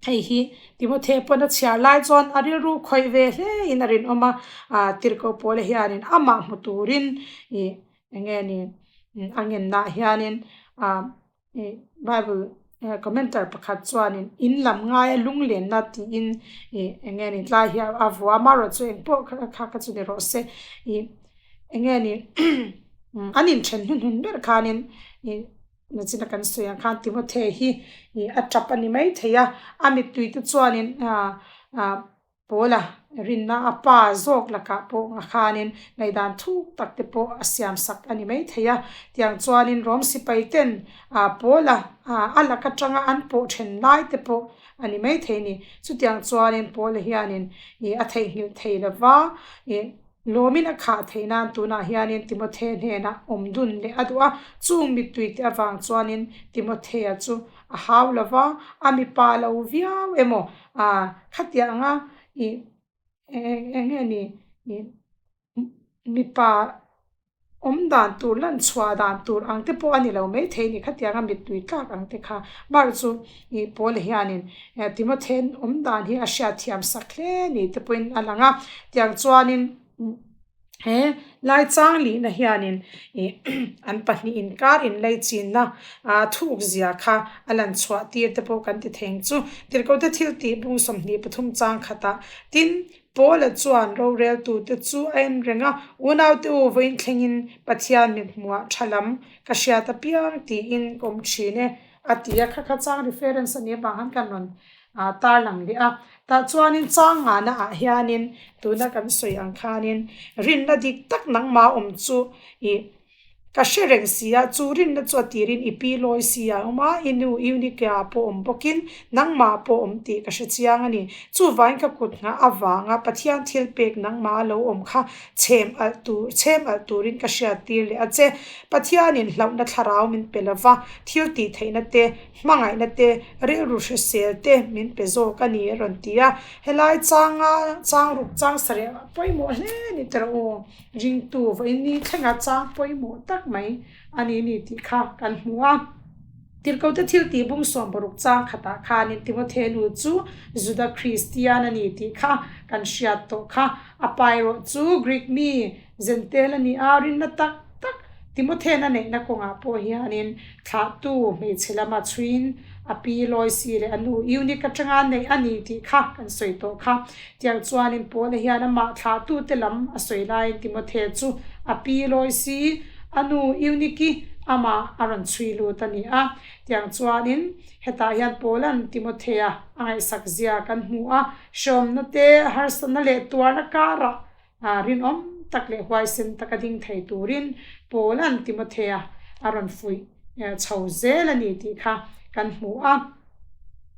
hei hi Timothea pawn a chhiar lai chuan a rilru khawih ve hle in a rinawm a, ah Tirhkoh Paula hianin amah hmu turin ih eng nge ni a ngennaah hianin ah Ih Bible commenter pakhat chuanin in lam ngaia lunglenna tiin ih eng nge ni tlai hi a vua a marawh chu eng pawh kha kha kha chu ni rawh se ih eng nge ni an inthen hnuhnun ber khanin ih nachina kan sawi ang khan Timothy hi ih a tap a ni maithei a a mittui te chuanin ah ah. Paula rinna a pa zawk lakah pawh nga khanin ngaihdan thuk tak te pawh a siam sak a ni maithei a. Tiang chuanin Rom sipai ten Paula a lak atanga an pawh then lai te pawh a ni maithei ni. Chutiang chuanin Paula hianin a theihnghilh thei lova, Lawmin a khah theih nan tunah hianin Timothea hnenah awm dun leh a duh a, chung mittui te avang chuanin Timothea chu a hau lo va, a mipa lo viau emaw khatiang anga ih eng nge ni ih mipa awm dan tur lan chhuah dan tur ang te pawh a ni lo maithei ni khatiang a mittui tlak ang te kha mar chu ih Paula hianin Timothea awm dan hi a hriatthiam sak hle ni te pawhin a lang a. Tiang chuanin he lai chang lihna hianin ih an pahnih inkar inleichinna ah thuk zia kha a lan chhuah tir te pawh kan ti thei ang chu. Tirhkohte thil tih bung 23 chang khatah tin Paula chuan roreltute chu a en reng a, Unaute u, vawiin thlengin Pathian mithmuhah tha lam ka hriat apiang tiin ka awm thin e, a ti a. Kha kha chang reference a nih avang khan kan rawn tarlang leh a. Tah chuanin chang ngahna ah hianin tuna kan sawi ang khanin rinna dik tak nangmah awm chu ih ka hre reng si a, chu rinna chu a tirin i pi lawi si a awm a, i nu Eunike ah pawh awm bawkin nangmah pawh awm tih ka hre chiang a ni. Chuvangin ka kut nghah avanga Pathian thil pek nangmah a lo awm kha chhem alh tur chhem alh turin ka hriat tir leh a che. Pathianin hlauhna thlarau min pe lova, thil tih theihna te Hmangaihna te, rilru hrisel te min pe zawk a ni a rawn ti a. Helai changa chang ruk chang sarih a pawimawh hle a ni tawh aw. Ringtu vawiin ni thlenga chang pawimawh tak mai a ni ni tih kha kan hmu a. Tirhkohte thil tih bung 60 chang khatah khanin Timothea nu chu Juda Kristian a ni tih kha kan hriat tawh kha. A pa erawh chu Greek mi Zentel a ni a, rinna tak tak Timothean a neihna kawngah pawh hianin thlahtu hmeichhe lama chhuiin a pi Loisi leh a nu Eunik atanga neih a ni tih kha kan sawi tawh kha. Tiang chuanin Paula hian amah thlahtute lam a sawi laiin Timothea chu a pi Loisi, a nu Euniki amah a rawn chhui lut a ni a. Tiang chuanin hetah hian Paula'n Timothea a ngaihsak zia kan hmu a, hreawmna te, harsatna leh tuarna karah Rinawm tak leh huaisen taka ding thei turin Paula'n Timothea a rawn fuih chho zel a ni tih kha kan hmu a.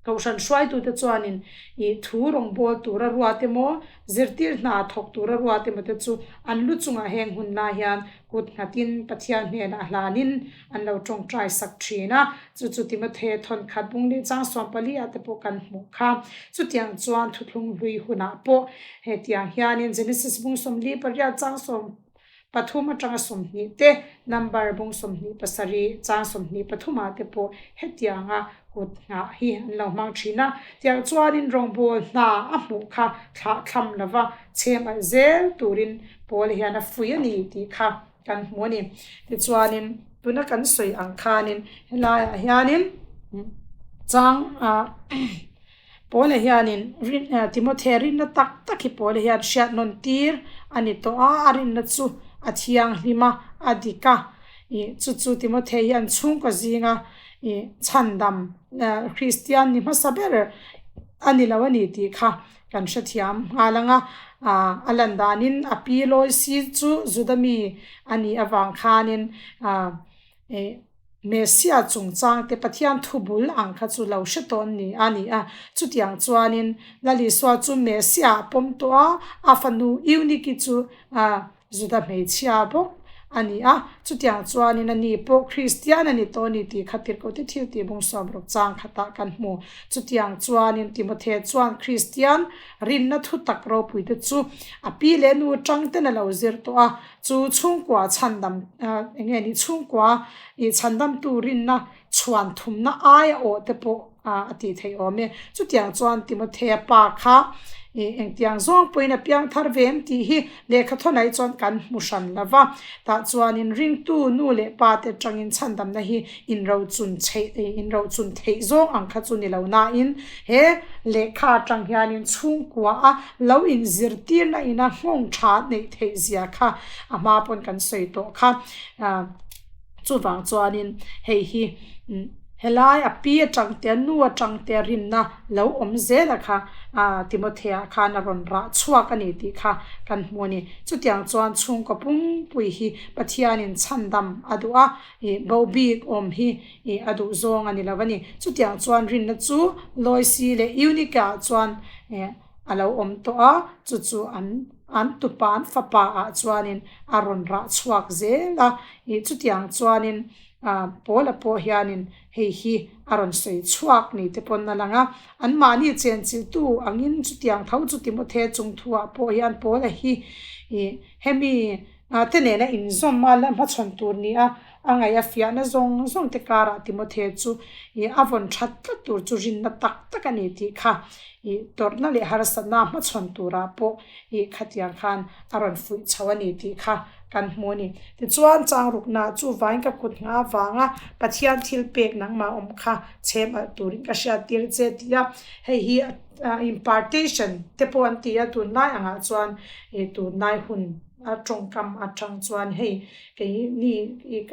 Kohhran hruaitute chuanin i thu rawngbâwl tura ruat emaw, zirtir hna thawk tura ruat emaw te chu an lu chungah heng hun lai hian kut nghatin Pathian hnenah hlanin an lo tawngtai sak thin a. Chu chu Timothe thawnkhat bung leh chang 14 ah te pawh kan hmuh kha. Chutiang chuan thuthlung hlui hunah pawh hetiang hianin Genesis bung 48 chang 13 atanga 20 te, Number bung 27 chang 23 ah te pawh hetianga kut nghah hi an lo hmang thin a. Tiang chuanin rawngbâwl hna a hmuh kha thlah thlam lova chhem alh zel turin Paul hian a fuih a ni tih kha kan hmu a ni. Tichuanin tuna kan sawi ang khanin helaiah hianin chang ah Paula hianin Timothea rinna tak tak hi Paula hian hriat nawn tir a ni tawh a, a rinna chu a thianghlim a, a dik a. Ih chu chu Timothea hi an chhungkaw zinga ih chhandam Kristian ni hmasa ber a ni lo a ni tih kha kan hrethiam nghal ang a. Ah a lan danin a pi Loisi chu Juda mi a nih avang khanin ah ih Messia chungchang te Pathian thu bul ang kha chu lo hre tawn ni a ni a. Chutiang chuanin Lal Isua chu Messia a pawm tawh a, a fanu Euniki chu Juda hmeichhia bawk a ni a. Chutiang chuanin ani pawh Kristian a ni tawh a ni tih kha Tirhkohte thil tih bung sawmruk chang khatah kan hmu. Chutiang chuanin Timothea chuan Kristian rinna thu tak ropuite chu a pi leh nu atang ten a lo zir tawh a. Chu chhungkua chhandam eng nge ni chhungkua ih chhandamtu rinna chhuan thumna aia awh te pawh a tih theih awm e. Chutiang chuan Timothea pa kha ih engtiang zawng pawhin a piang thar ve em tih hi lehkha thawnah chuan kan hmu hran lo va. Tah chuanin ringtu nu leh pa te atangin chhandamna hi inrochun chheih ih inrochun theih zawng ang kha chu ni lo nain he lehkha atang hianin chhungkua a Lo inzirtirna ina nghawng tha neih theih zia kha a hma pawn kan sawi tawh kha. Chuvang chuanin hei hi helai a pi atang te a nu atang te rinna lo awm zel a kha Timothea khan a rawn rah chhuak a ni tih kha kan hmu a ni. Chutiang chuan chhungkaw pumpui hi Pathianin chhandam a duh a, bo bik awm hi a duh zawng a ni lo a ni. Chutiang chuan rinna chu Loisi leh Eunike ah chuan a lo awm tawh a, chu chu an an tupa an fapa ah chuanin a rawn rah chhuak zel a. Ih chutiang chuanin ah Paula pawh hianin hei hi a rawn sawi chhuak ni te pawn a lang a. Anmahni chenchiltu angin chutiang tho chu Timothea chungthu ah pawh hian Paula hi ih hemi te nena inzawm a la hmachhawn tur ni a, a ngaih a fiahna zawng zawng te karah Timothea chu ih a vawn that tlat tur chu rinna tak tak a ni tih kha ih tawrhna leh harsatna hmachhawn turah pawh ih khatiang khan a rawn fuih chho a ni tih kha kan hmu a ni. Tichuan changrukna chu vain ka kut nghah avanga Pathian thil pek nangmah awm kha chhem alh turin ka hriat tir che tih a, hei hi impartation te pawh an ti a tunlai angah chuan ih tunlai hun A tawngkam atang chuan hei keini i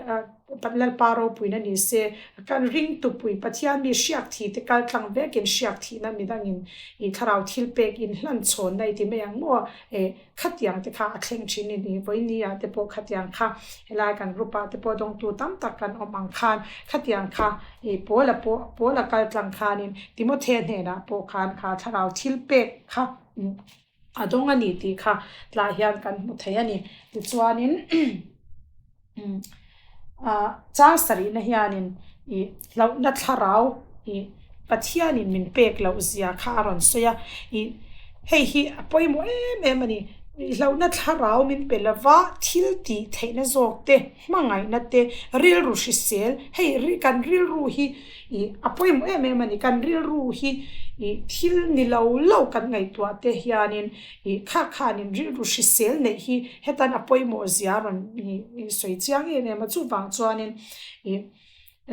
Lalpa ropuina ni se, kan ringtupui Pathian mi hriak thih te kal tlang vekin hriak thihna midangin i thlarau thil pek in hlan chhawnna i ti mai ang maw? E khatiang te kha a thleng thin i ni. Vawiini ah te pawh khatiang kha helai kan group ah te pawh dawngtu tam tak kan awm ang khan khatiang kha i Paula pawh Paula kal tlang khanin Timothea hnenah pawh khan kha thlarau thil pek kha A dawng a ni tih kha tlai hian kan hmu thei a ni. Tichuanin ah chang sarihna hianin ih hlauhna thlarau ih Pathianin min pek loh zia kha a rawn sawi a. Ih hei hi a pawimawh em em a ni. Ih hlauhna thlarau min pe lova thil tih theihna zawk te hmangaihna te rilru hrisel hei kan rilru hi ih a pawimawh em em a ni kan rilru hi ih thil ni lo lo kan ngaihtuah te hianin ih kha khanin rilru hrisel neih hi hetan a pawimawh zia a rawn ih sawi chiang em em a chuvang chuanin ih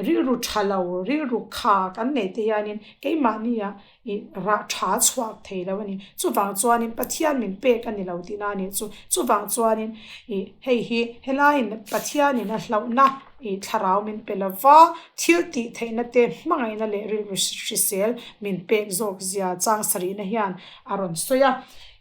rilru tha lo rilru kha kan neih te hianin keimahni ah ih rah tha chhuak thei lo a ni. Chuvang chuanin Pathian min pek a ni lo tihna a nih chu. Chuvang chuanin ih hei hi helaiin Pathianin a hlauhna I thlarau min pe lova, thil tih theihna te hmangaihna leh rilru hrisel min pek zawk zia chang sarihna hian a rawn sawi a.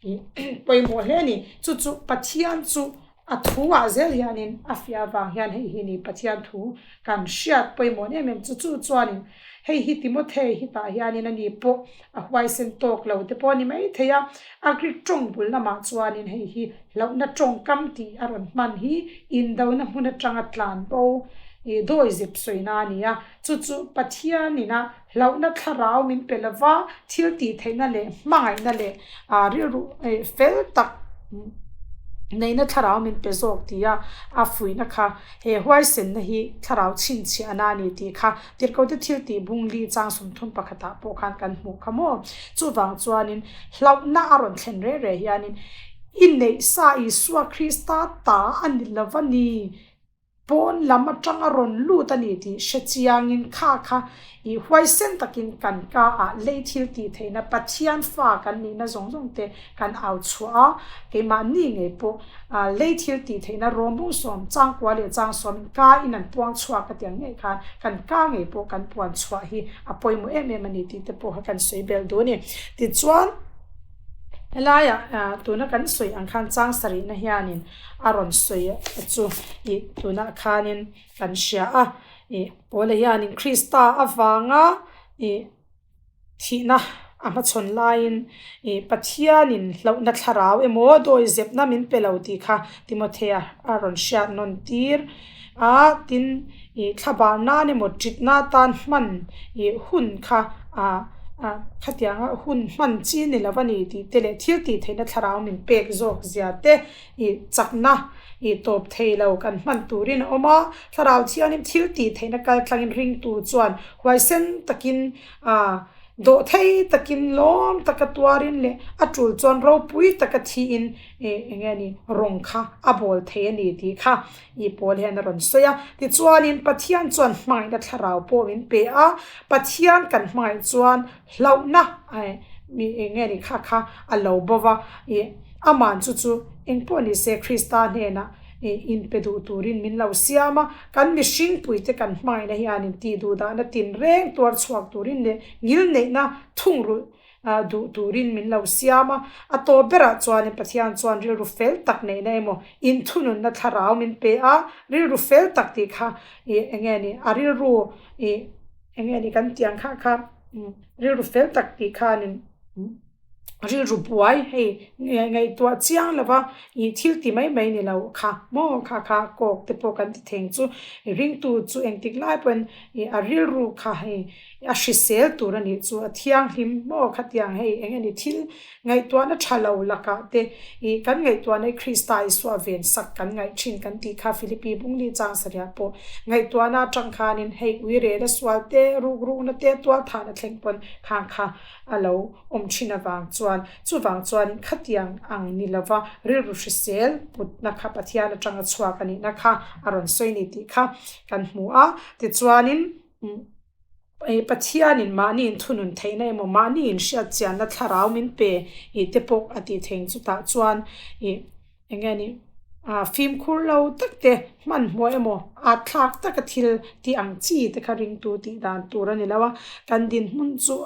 I pawimawh hle a ni. Chu chu Pathian chu a thu ah zel hianin a fiah avang hian hei hi ni Pathian thu kan hriat pawimawh em em chu. Chu chuanin hei hi Timothea hi tah hianin a ni pawh a huaisen tawk lo te pawh a ni maithei a. A Greek tawng bul lamah chuanin hei hi Hlauhna tawngkam tih a rawn hman hi indona hmun atanga tlan bo ih dawizep sawina a ni a, chu chu Pathianina hlauhna thlarau min pe lova thil tih theihna leh hmangaihna leh ah rilru ih fel tak neihna thlarau min pe zawk tia a fuihna kha he huaisenna hi thlarau chhinchhiahna a ni tih kha Tirhkote thil tih bung li chang 30 pakhatah pawh khan kan hmuh kha maw. Chuvang chuanin hlauhna a rawn thlen reh reh hianin I neih sa Isua Krista ta a ni lo va ni, pawn lam atanga rawn lut a ni tih hre chiangin kha kha i huaisen takin kan ka ah lei thil tih theihna Pathian fa kan nihna zawng zawng te kan au chhuah a, keimahni ngei pawh lei thil tih theihna rawmbung sawm changkua leh changsawm in ka in an puang chhuak a tiang ngei khan kan ka ngei pawh kan puan chhuah hi a pawimawh em em a ni tih te pawh kha kan sawi belh duh a ni. Tichuan. Helaiah tuna kan sawi ang khan chang sarihna hianin a rawn sawi chu ih tunah khanin kan hria a, ih Paula hianin Krista avanga ih thihna a hmachhawn laiin ih Pathianin hlauhna thlarau emaw dawizepna min pe lo tih kha Timothea a rawn hriat nawn tir a, tin ih thlabar nan emaw ṭitna atan hman ih hun kha ah ah khatianga hun hman chi ni lo a ni tih te leh thil tih theihna thlarau min pek zawk zia te ih chakna ih tawp thei lo kan hman turin a awm a, thlarau thiangin thil tih theihna kal tlangin ringtu chuan huaisen takin ah dawh thei takin lawm taka tuarin leh a tul chuan ropui taka thiin ih eng nge ni rawng kha a bawl thei a ni tih kha I pawl hian a rawn sawi a. Tichuanin Pathian chuan hmangaihna thlarau pawh min pe a, Pathian kan hmangaih chuan hlauhna mi eng nge ni kha kha a lo bo va, ih aman chu chu eng pawh ni se Krista hnenah ih inpe duh turin min lo siam a, kan mihring puite kan hmangaihna hianin tih duhdahna tinreng tuar chhuak turin leh ngilneihna thungrulh duh turin min lo siam a, a tawp berah chuanin Pathian chuan rilru fel tak neihna emaw inthununna thlarau min pe a, rilru fel tak tih kha ih eng nge ni a rilru ih eng nge ni kan tih ang kha kha rilru fel tak tih khanin rilru buai hei ngaihtuah chiang lova ih thil ti mai mai ni lo kha maw kha kha kawk te pawh kan ti theng chu ringtu chu engtik lai pawhin ih a rilru kha hei A hrisel tur a nih chu a thianghlim maw khatiang hei eng eng thil ngaihtuahna tha lo lakah te ih kan ngaihtuahna hi Krista Isua ven sak kan ngaih thin kan tih kha Philippi bungli chang sarih pawh ngaihtuahna atang khanin hei uirel a sual te rukrukna te tualthahna thleng pawn khang kha a lo awm thin avang chuan chuvang chuan khatiang ang ni lova rilru hrisel putna kha Pathian atanga chhuak a nihna kha a rawn sawi ni tih kha kan hmu a tichuanin. Pathianin mahni inthunun theihna emaw mahni inhriat chianna thlarau min pe ih te pawh a tih theih ang chutah chuan ih eng nge ni ah fimkhur lo tak te hmanhmawh emaw at thlak taka thil tih ang chi te kha ringtu tih dan tur a ni lo a, kan dinhmun chu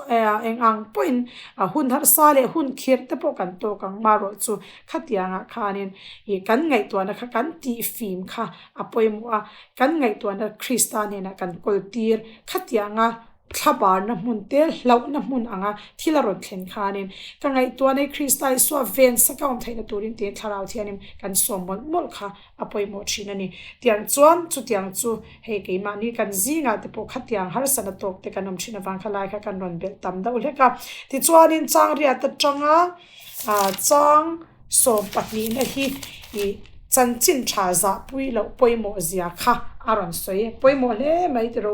eng ang pawhin a hun harsa leh hun khirh te pawh kan tawk ang marawh chu khatiangah khanin ih kan ngaihtuahna kha kan tih fim kha a pawimawh a. Kan ngaihtuahna Krista hnenah kan kawl tir khatianga thlabarna hmun te hlauhna hmun anga thil a rawn thlen khanin ka ngaihtuahna hi Krista Isua ven saka awm theihna turin tiin thlarau thianin kan sawm mawlh mawlh kha a pawimawh thin a ni. Tiang chuan chutiang chu hei keimahni kan zingah te pawh khatiang harsatna tawk te kan awm thin avang kha lai kha kan rawn belh tam deuh hlek a. Tichuanin changriat atanga chang 12na hi ih chanchin tha zahpui loh pawimawh zia kha a rawn sawi. Pawimawh hle mai tiro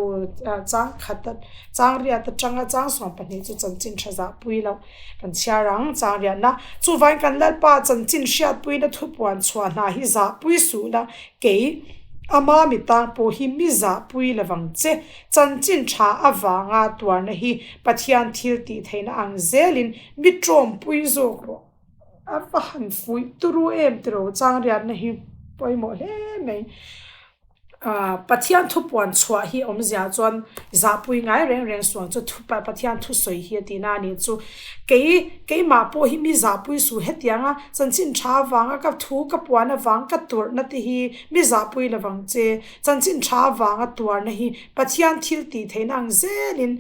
chang khat a chang riat atanga chang 12 chu chanchin tha zahpui loh kan chhiar ang chang riatna. Chuvangin kan Lalpa chanchin hriatpuina thupuan chhuah hna hi zahpui suh la kei ama mi tang pawh hi mi zahpui lovang che. Chanchin tha avanga tuarna hi Pathian thil tih theihna ang zelin mi tawmpui zawk rawh. A va han fuih turu em tiro chang riatna hi pawimawh hle mai. Pathian thu puan chhuah hi awmzia chuan zahpui ngai reng reng sual chu thu Pathian thu sawi hi a tihna a nih chu. Kei keimah pawh hi mi zahpui suh hetianga chanchin tha avanga ka thu ka puan avang ka turhna te hi mi zahpui lovang che. Chanchin tha avanga tuarna hi Pathian thil tih theihna ang zelin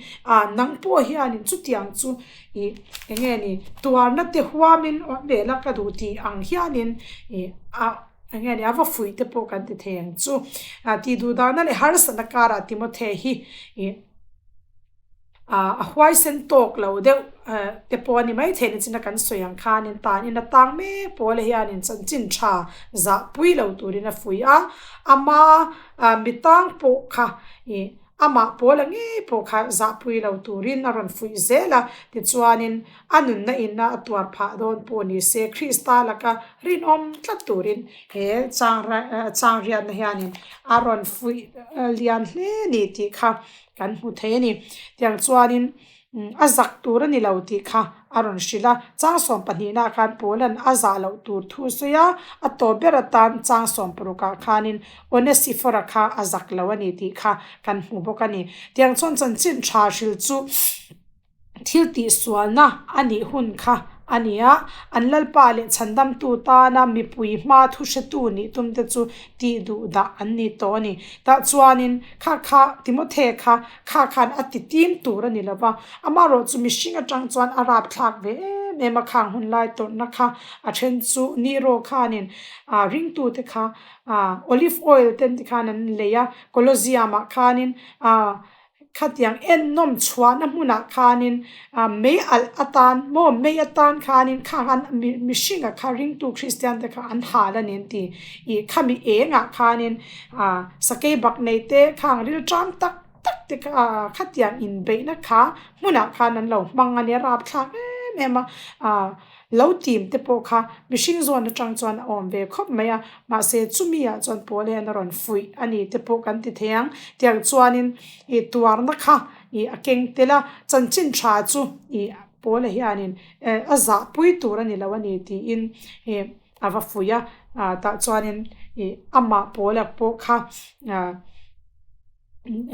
nang pawh hianin chutiang chu ih eng nge ni tuarna te huamin awm ve la ka duh tih ang hianin ih a eng nge ni a va fuih te pawh kan ti thei ang chu ah tih duh dahna leh harsatna karah Timothy hi ih ah a huaisen tawk lo deuh eh te pawh a ni maithei ni china kan sawi ang khanin tan in a tang mek pawl hianin chanchin tha zah pui lo turin a fuih a ama ah mi tang pawh kha ih. Amah Paula ngei pawh kha zahpui lo turin a rawn fuih zel a, tichuanin a nunna inna a tuar phah dawn pawh ni se Krista laka rinawm tlat turin he changriatna hianin a rawn fuih lian hle ni tih kha kan hmu thei a ni. Tiang chuanin A zak tur a ni lo tih kha a rawn hrilh a, chang sawm pahnihna ah khan Paula'n a zah loh tur thu sawi a, a tawp ber atan chang sawm parukah khanin Onesifora kha a zak lo a ni tih kha kan hmu bawk a ni. Tiang chuan chanchin tha hrilh chu thil tihsualna a nih hun kha a ni a, an Lalpa leh Chhandamtu tana mipui hma thu hretu nih tumte chu tih duh dah an ni tawh a ni. Tah chuanin kha kha Timothy kha Kha khan a ti tim tur a ni lo va, amaherawh chu mihring atang chuan a rap thlak ve em em a, khang hun lai tawrhna kha a then chu Nero khanin ah ringtute kha ah olive oil te an ti khan an lei a, Colosseum ah khanin ah khatiang ennawm chhuahna hmunah khanin ah mei alh atan maw mei atan khanin khang an mihringa kha ringtu Kristian te kha an hal a ni an ti ih khami engah khanin ah sakei bak nei te khang rilṭam tak tak te kha khatiang inbeihna kha hmunah khan an lo hmang a nia rapthlak em em a ah lo tim te pawh kha mihring zawn atang chuan a awm ve khawp mai a mahse chumi ah chuan pawl hian a rawn fuih a ni te pawh kan ti thei ang tiang chuanin ih tuarna kha ih a keng tel a chanchin tha chu ih pawl hianin eh a zahpui tur a ni lo a ni tiin ih. A va fuih a, ah tah chuanin ih amah pawla pawh kha ah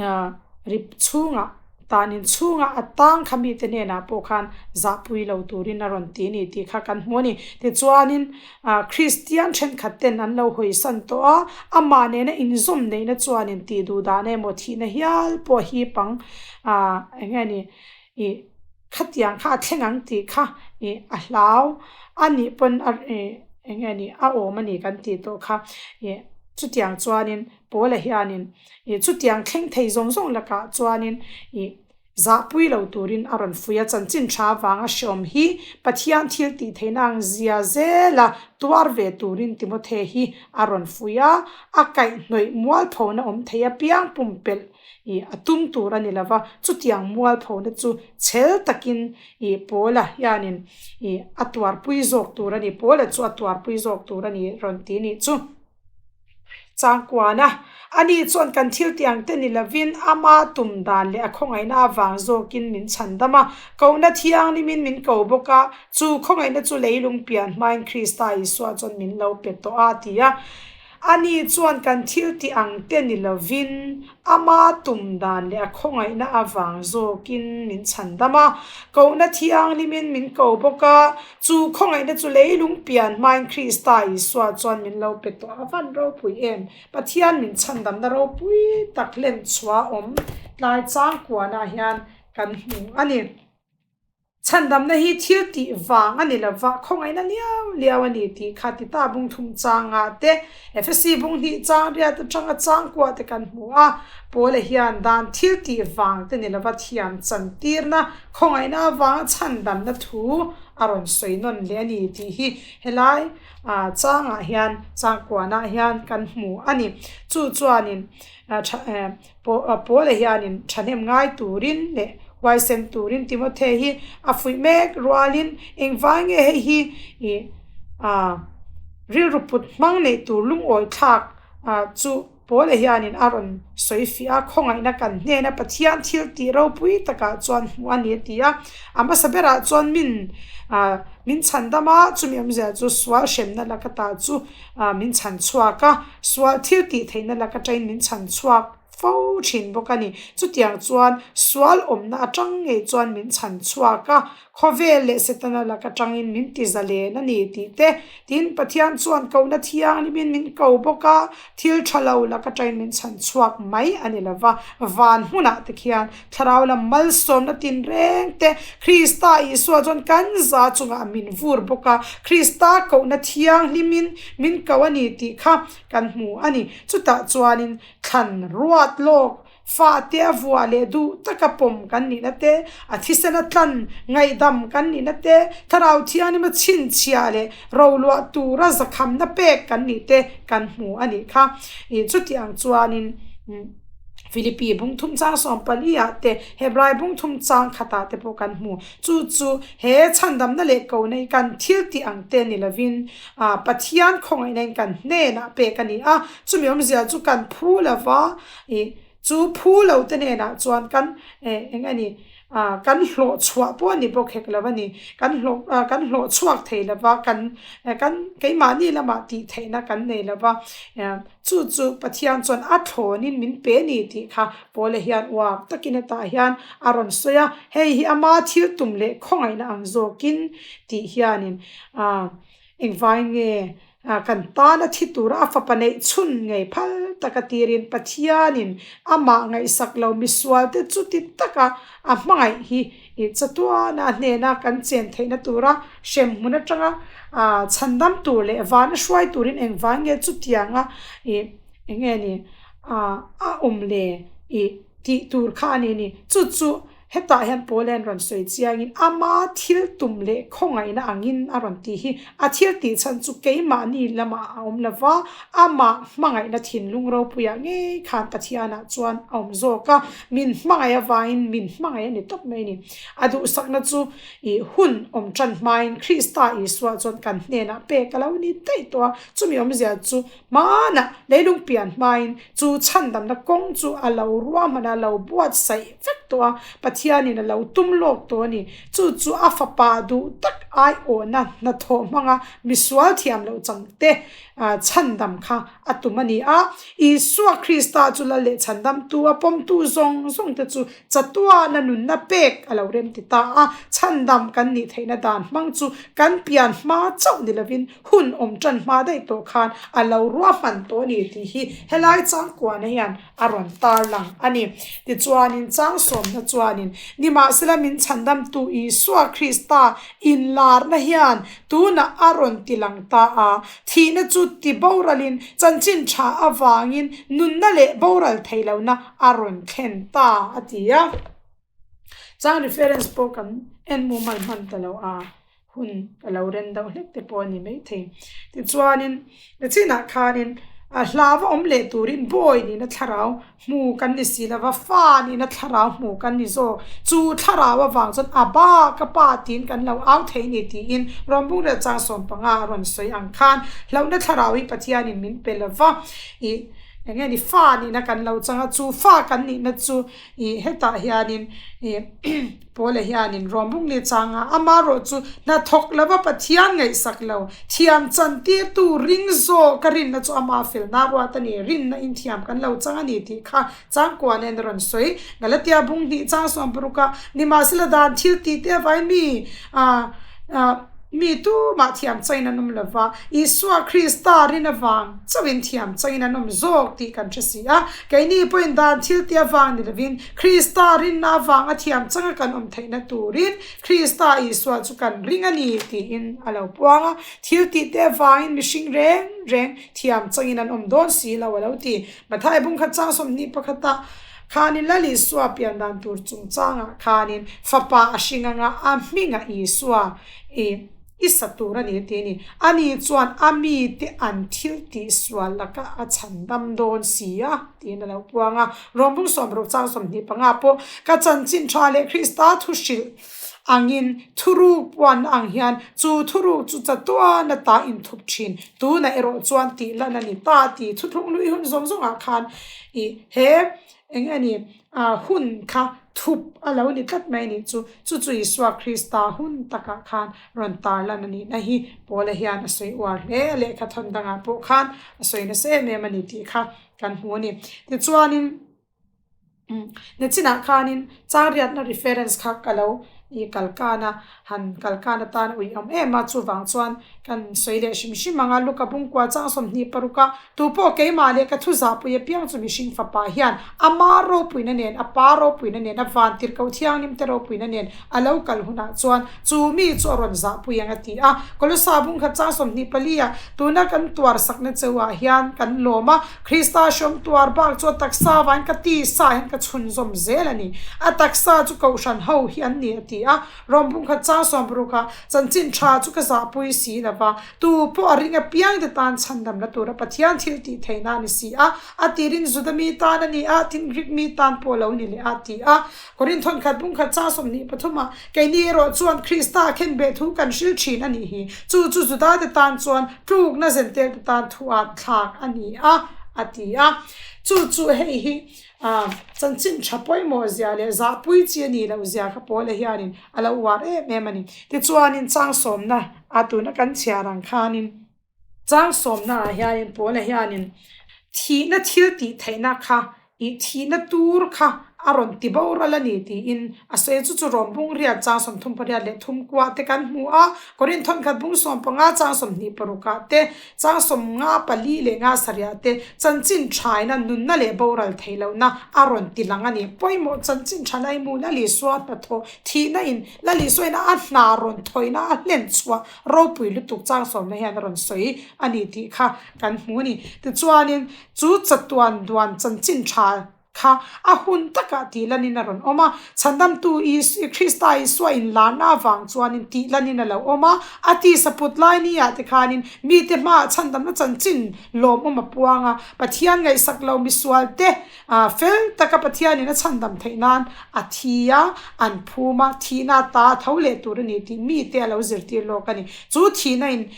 ah rip chhungah tanin chhungah a tang kha mite hnenah pawh khan zahpui lo turin a rawn ti a ni tih kha kan hmu a ni. Tichuanin ah Kristian thenkhat ten an lo hawisan tawh a, amah nena inzawm neihna chuanin tih duh dan emaw thihna hial pawh hi pang ah eng nge ni ih Khatiang kha a thleng ang tih kha ih a hlau a nih pawn a ih eng nge ni a awm a ni kan tih tawh kha ih chutiang chuanin Paula hianin ih chutiang thleng thei zawng zawng lakah chuanin ih zahpui lo turin a rawn fuih a, chanchin tha avanga hreawm hi Pathian thil tih theihna ang zia zela tuar ve turin Timothy hi a rawn fuih a, a kaihhnawih mualphona awm thei apiang pumpelh ih a tum tur a ni lo va, chutiang mualphona chu chhel takin ih Paula hianin ih a tuarpui zawk tur a ni, Paula chu a tuarpui zawk tur a ni rawn ti nih chu. Changkuana, Ani chuan kan thil tih ang te ni lovin ama tum dan leh a khawngaihna avang zawkin min chhandam a, kohna thianghlimin min ko bawk a, chu khawngaihna chu leilung pian hmain Krista Isua chuan min lo pe tawh a, a ti a. Ani chuan kan thil tih ang te ni lovin, ama tum dan leh a khawngaihna avang zawkin min chhandam a, kohna thianghlimin min ko bawk a, chu khawngaihna chu leilung pian hmain Krista Isua chuan min lo pe tawh a van ropui em! Pathian min chhandamna ropui tak hlen chhuah awm tlai changkuanah hian kan hmu a ni. Chhandamna hi thil tih vang a ni lo va, khawngaihna liau liau a ni tih kha Tita bung thum changah te, Efesi bung hnih chang riat atanga chang kuah te kan hmu a. Paula hian dan thil tih vang te ni lo va thiam chantirna, khawngaihna avanga chhandamna thu a rawn sawi nawn leh a ni tih hi helai changah hian, chang kuanah hian kan hmu a ni. Chu chuanin Paula hianin thahnem ngai turin leh huaisen turin Timothy hi a fuih mek rualin engvai nge hei hi ih rilru put hmang neih tur lungawi thlak chu Paula hianin a rawn sawi fiah a, khawngaihna kan hnena Pathian thil tih ropui takah chuan hmuh a ni a ti a. A hmasa berah chuan min min chhan dam a, chumi awmzia chu sual hremna laka ta chu min chhan chhuak a, sual thil tih theihna laka tain min chhan chhuak fo thin bawk a ni. Chutiang chuan sual awmna atang ngei chuan min chhan chhuak a, khawvel leh Setana lak atangin min ti zalen a ni tih te, tin Pathian chuan kohna thianghlimin min ko bawk a, thil tha lo lak atangin min chhan chhuak mai a ni lova, van hmunah te khian thlarau lam malsawmna tinreng te Krista Isua chuan kan za chungah min vur bawk a, Krista kohna thianghlimin min ko a ni tih kha kan hmu a ni. Chutah chuanin Thlan ruat lawk, fate a vuah leh duh taka pawm kan nihna te, a thisena tlan ngaihdam kan nihna te, Thlarau Thianghlim a chhinchhiah leh roluah tura zakhamna pek kan nih te kan hmu a nih kha. Chuti ang chuanin Philippi bungthum chang 14 ah te, Hebrai bungthum chang khatah te pawh kan hmu. Chu chu he chhandamna leh kohna hi kan thil tih ang te ni lovin Pathian khawngaihna in kan hnenah pek a ni a, chumi awmzia chu kan phu lova ih chu phu lo te hnenah chuan kan eh eng a ni ah kan hlawh chhuah pawh a ni bawk hek lo a ni, kan hlawh ah kan hlawh chhuak thei lova kan kan keimahni lamah tih theihna kan nei lova eh chu chu Pathian chuan a thlawnin min pe a ni tih kha Paula hian uap takin hetah hian a rawn sawi a, hei hi ama thil tum leh khawngaihna ang zawkin tih hianin ah Engvai nge kan tana thi tura a fapa neih chhun ngei phal taka tirin Pathianin amah ngaihsak lo misualte chuti taka a hmangaih hi chatuana a hnena kan chen theihna tura hremhmun atanga chhandam tur leh vana hruai turin engvai nge chutianga eng nge ni a awm le tih tur kha a ni ni. Chu chu Hetah hian Paul hian rawn sawi chiangin ama thil tum leh khawngaihna angin a rawn tih hi a thil tih chhan chu keimahni lamah a awm lo va, amah hmangaihna thinlung ropuiah ngei khan Pathianah chuan a awm zawk a, min hmangaih avangin min hmangaih a ni tawp mai a ni. A duhsakna chu ih hun awm tan hmain Krista Isua chuan kan hnenah pek a lo ni daih tawh a, chumi awmzia chu Hmanah leilung pian hmain chu chhandamna kawng chu a lo ruahman a, lo buatsaih vek tawh a, Pathianin a lo tum lawk tawh a ni. Chu chu a fapa duh tak aiawhna hnathawh hmanga misual thiam loh changte chhandam kha a tum a ni a. Isua Krista chu lal leh chhandamtu a pawmtu zawng zawngte chu Chatuana nunna pek a lo rem ti ta a, chhandam kan nih theihna dan hmang chu kan pian hma chauh ni lovin hun awm tan hma daih tawh khan a lo ruahman tawh a ni tih hi helai changkuana hian a rawn tarlang a ni. Tichuanin changsawmna chuanin nimahsela min chhandamtu Isua Krista inlarna hian tunah a rawn ti lang ta a, thihna chu ti boralin chanchin tha avangin nunna leh boral theih lohna a rawn thlen ta a ti a. Chang reference pawh kan en mumal hman ta lo a, hun ka lo ren deuh hlek te pawh a ni maithei. Tichuanin nachinah khanin a hlava awm leh turin bawi nihna thlarau hmu kan ni si lova, fa nihna thlarau hmu kan ni zawk. Chu thlarau avang chuan a ba ka pa tiin kan lo au thei ni tiin rawnbung leh chang 15 a rawn sawi ang khan hlauhna thlarau hi Pathianin min pe lova ih Eng nge ni fa nihna kan lo chang a, chu fa kan nihna chu ih hetah hianin ih Paula hianin Rawmbung ni chang a, amarawh chu hnathawk lova Pathian ngaihsak lo, thiam chan tirtu ring zawk ka rinna chu ama felna ruat a ni, rinna in thiam kan lo chang a ni tih kha changkua nen a rawn sawi. Galatia bung hnih chang 60 a, nimahsela dan thil tih te avai mi ah ah. Mi tumah thiam chain an awm lova, Isua Krista rin avang chauhin thiam chain an awm zawk tih kan hre si a. Keini pawhin dan thil tih avang ni lovin, Krista rinna avanga thiam changa kan awm theihna turin Krista Isua chu kan ring a ni tiin a lo puang a. Thil tih te avangin mihring reng reng thiam changin an awm dawn si lo a lo ti. Mathai bungkhat chang 21 khanin Lal Isua pian dan tur chungchangah khanin fapa a hring anga a hmingah Isua i i sa tur a ni tih a ni. Ani chuan a mite an thil tih sual lakah a chhandam dawn si a tiin a lo puang a. Rawng bung 60 chang 25 pawh ka chanchin tha leh Krista thu hrilh. angin thuruk puanna ang hian chu thuruk chu chatuan ata inthup thin. Tunah erawh chuan tih lan a ni ta tih thuthlung lui hun zawng zawngah khan ih he eng nge ni ah hun kha thup a lo ni tlat mai a nih chu. Chu chu Isua Krista hun takah khan rawn tar lan a nihna hi Paula hian a sawi uar hle a, lehkha thawn dangah pawh khan a sawi nasa em em a ni tih kha kan hmu a ni. Tichuanin. Nachinah khanin changriatna reference kha ka lo ih kal kan a, han kal kan atan a uiawm em a, chuvang chuan kan sawi leh hrim hrim ang a, Luka Bungkua chang 20 paruk a, tupawh keimah leh ka thu zahpui apiang chu mihring fapa hian ama ropuina nen, a pa ropuina nen, a vantirhkoh thianghlim te ropuina nen a lo kal hunah chuan chu mi chu a rawn zahpui ang a ti a. Kolosa Bungkhat chang 24 ah tuna kan tuar sakna cheuhah hian kan lawm a, Krista hrawm tuar bak chu a taksa vain ka tisa hian ka chhunzawm zel a ni. A taksa chu kohhran ho hi an ni a ti a. Rawm bungkhat chang 60 ah chanchin tha chu ka zahpui si lo va, tu pawh a ring apiang te tan chhandamna tura Pathian thil tih theihna a ni si a, a tirin Juda mi tan a ni a, tin Greek mi tan pawh lo ni leh a ti a. Korinth khat bungkhat chang 23 ah Keini erawh chuan Krista khenbeh thu kan hril thin a nih hi. Chu chu Judate tan chuan tlukna zentelte tan thu at thlak a ni a, a ti a. Chu chu hei hi chanchin tha pawimawh zia leh zahpui chi a nih loh zia kha Paula hianin a lo uar em em a ni. Tichuanin chang sawmna a tuna kan chhiar ang khanin chang sawmna ah hianin Paula hianin thihna thil tih theihna kha Ih thihna tur kha a rawn ti boral a ni tiin a sawi a, chu chu Rom bung riat chang 38 leh thum kuah te kan hmu a, Korinth thawnkhat bung 15 chang 26 ah te, chang 54 leh nga sarih ah te chanchin thaina nunna leh boral theih lohna a rawn ti lang a ni. Pawimawh chanchin tha laimu Lalisua hnathawh thihna in Lalisua in a hna rawn thawihna a hlen chhuah ropui lutuk chang sawmna hian a rawn sawi a ni tih kha kan hmu a ni. Tichuanin Chu chatuan duan chanchin tha kha a hun takah tih lanin a rawn awm a. Chhandamtu Krista Isua inlarna avang chuanin tih lanin a lo awm a. A tisa put lai ni ah te khanin mite hmaah chhandamna chanchin lawmawm a puang a. Pathian ngaihsak lo misualte fel taka Pathianin a chhandam theih nan a thi a, an phum a, thihna ata a tho leh tur a ni tih mite a lo zirtir lawk a ni. Chu thihna in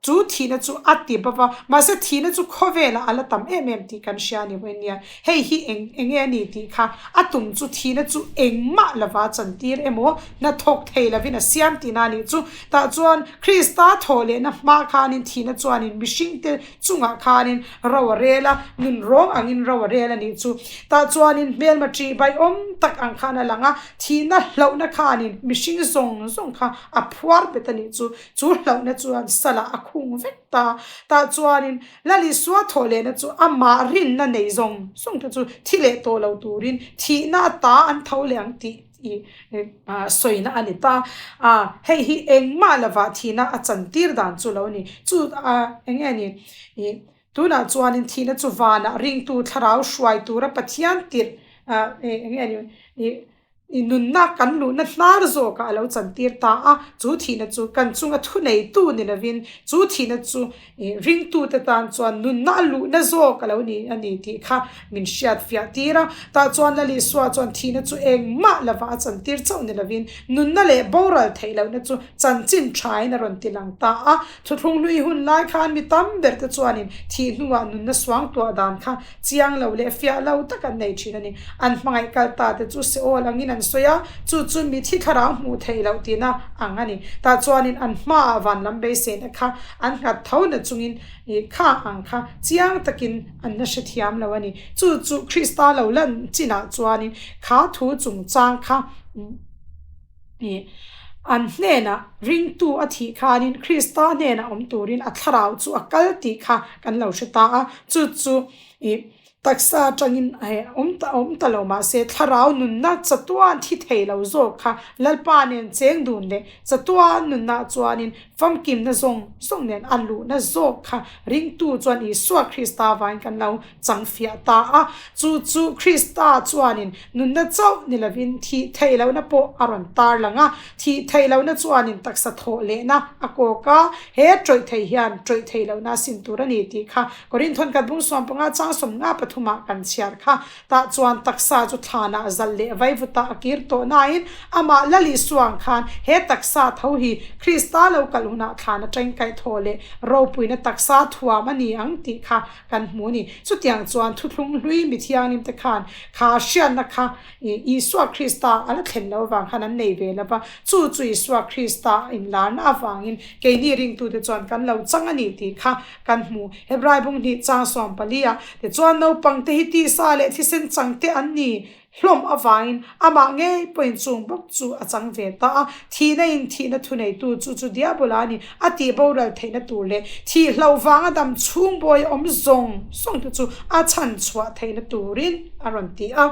Chu thihna chu a ti bawk a, mahse thihna chu khawvelah a la tam em em tih kan hria a ni vawiin nia. Hei hi eng eng nge a ni tih kha a tum chu thihna chu engmah lova chantir emaw hnathawk thei lovin a siam tihna a nih chu. Tah chuan Krista thawh lehna hma khanin thihna chuanin mihringte chungah khanin ro a rel a, nun rawng angin ro a rel a nih chu. Tah chuanin hmelma ṭih baihawm tak ang khan a lang a, thihna hlauhna khanin mihring zawng zawng kha a phuar bet a nih chu. Chu hlauhna chuan salah a khung vek ta. Tah chuanin Lalisua thawh lehna chu amah rinna nei zawng zawng te chu thi leh tawh lo turin thihna ata an tho leh ang tih i sawina a ni ta. Hei hi engmah lovah thihna a chantir dan chu lo ni. Chu eng nge ni i tunah chuanin thihna chu vanah ringtu thlarau hruai tura Pathian tirh eng nge ni i I nunna kan luhna hnar zawkah a lo chantir ta a, chu thihna chu kan chunga thuneitu ni lovin chu thihna chu ringtute tan chuan nunna a luhna zawk a lo ni a ni tih kha min hriat fiah tir a. Tah chuan Lalisua chuan thihna chu engmah lova a chantir chauh ni lovin nunna leh boral theih lohna chu chanchin thain a rawn ti lang ta a. Thuthlung hlui hun lai khan mi tam berte chuanin thih hnuah nunna suangtuah dan kha Chiang lo leh fiah lo tak an nei thin a ni. An hmangaih kal ta te chu Seol angin an sawi a, chu chu mithi thlarau hmuh theih loh tihna ang a ni. Tah chuanin an hmaah van lam beiseina kha an nghat tho na chungin ih kha ang kha chiang takin an la hrethiam lo a ni. Chu chu Krista lo lan chinah chuanin kha thu chungchang kha ih an hnenah ringtu a thih khanin Krista hnenah awm turin a thlarau chu a kal tih kha kan lo hre ta a, chu chu ih taksa atangin awm ta awm ta lo mahse thlarau nunna chatuan thi thei lo zawk kha Lalpa nen cheng dun leh chatuan nunna chuanin famkimna zawng zawng nen a luhna zawk kha ringtu chuan Isua Krista vangin kan lo chang fiah ta a, chu chu Krista chuanin nunna chauh ni lovin thih theih lohna pawh a rawn tar lang a, thih theih lohna chuanin taksa thawh lehna a kawk a, he tawih thei hian tawih theih lohna a sin tur a ni tih kha Korinthon khat bung 15 chang 53. pathumah kan chhiar kha. Tah chuan taksa chu thlanah zalh leh vaivutah a kir tawh nain amah Lal Isua ang khan he taksa tho hi Krista lo kalh hunah thlan atangin kaihthawh leh ropuina taksa thuam a ni ang tih kha kan hmu a ni. Chutiang chuan thuthlung hlui mi thianghlim te khan kha hriatna kha Isua Krista a la thlen loh avang khan an nei ve lo va, chu chu Isua Krista a inlarna avangin keini ringtute chuan kan lo chang a ni tih kha kan hmu. Hebrai bung hnih chang 14 ah tichuan naupang te hi tisa leh thisen chang te an ni hlawm avangin amah ngei pawhin chung bawk chu a chang ve ta a, thihna in thihna thuneitu chu chu diabola a ni a tih boral theihna tur leh thih hloh vanga dam chhung bawi awm zawng zawng te chu a chhan chhuah theihna turin a rawn ti a.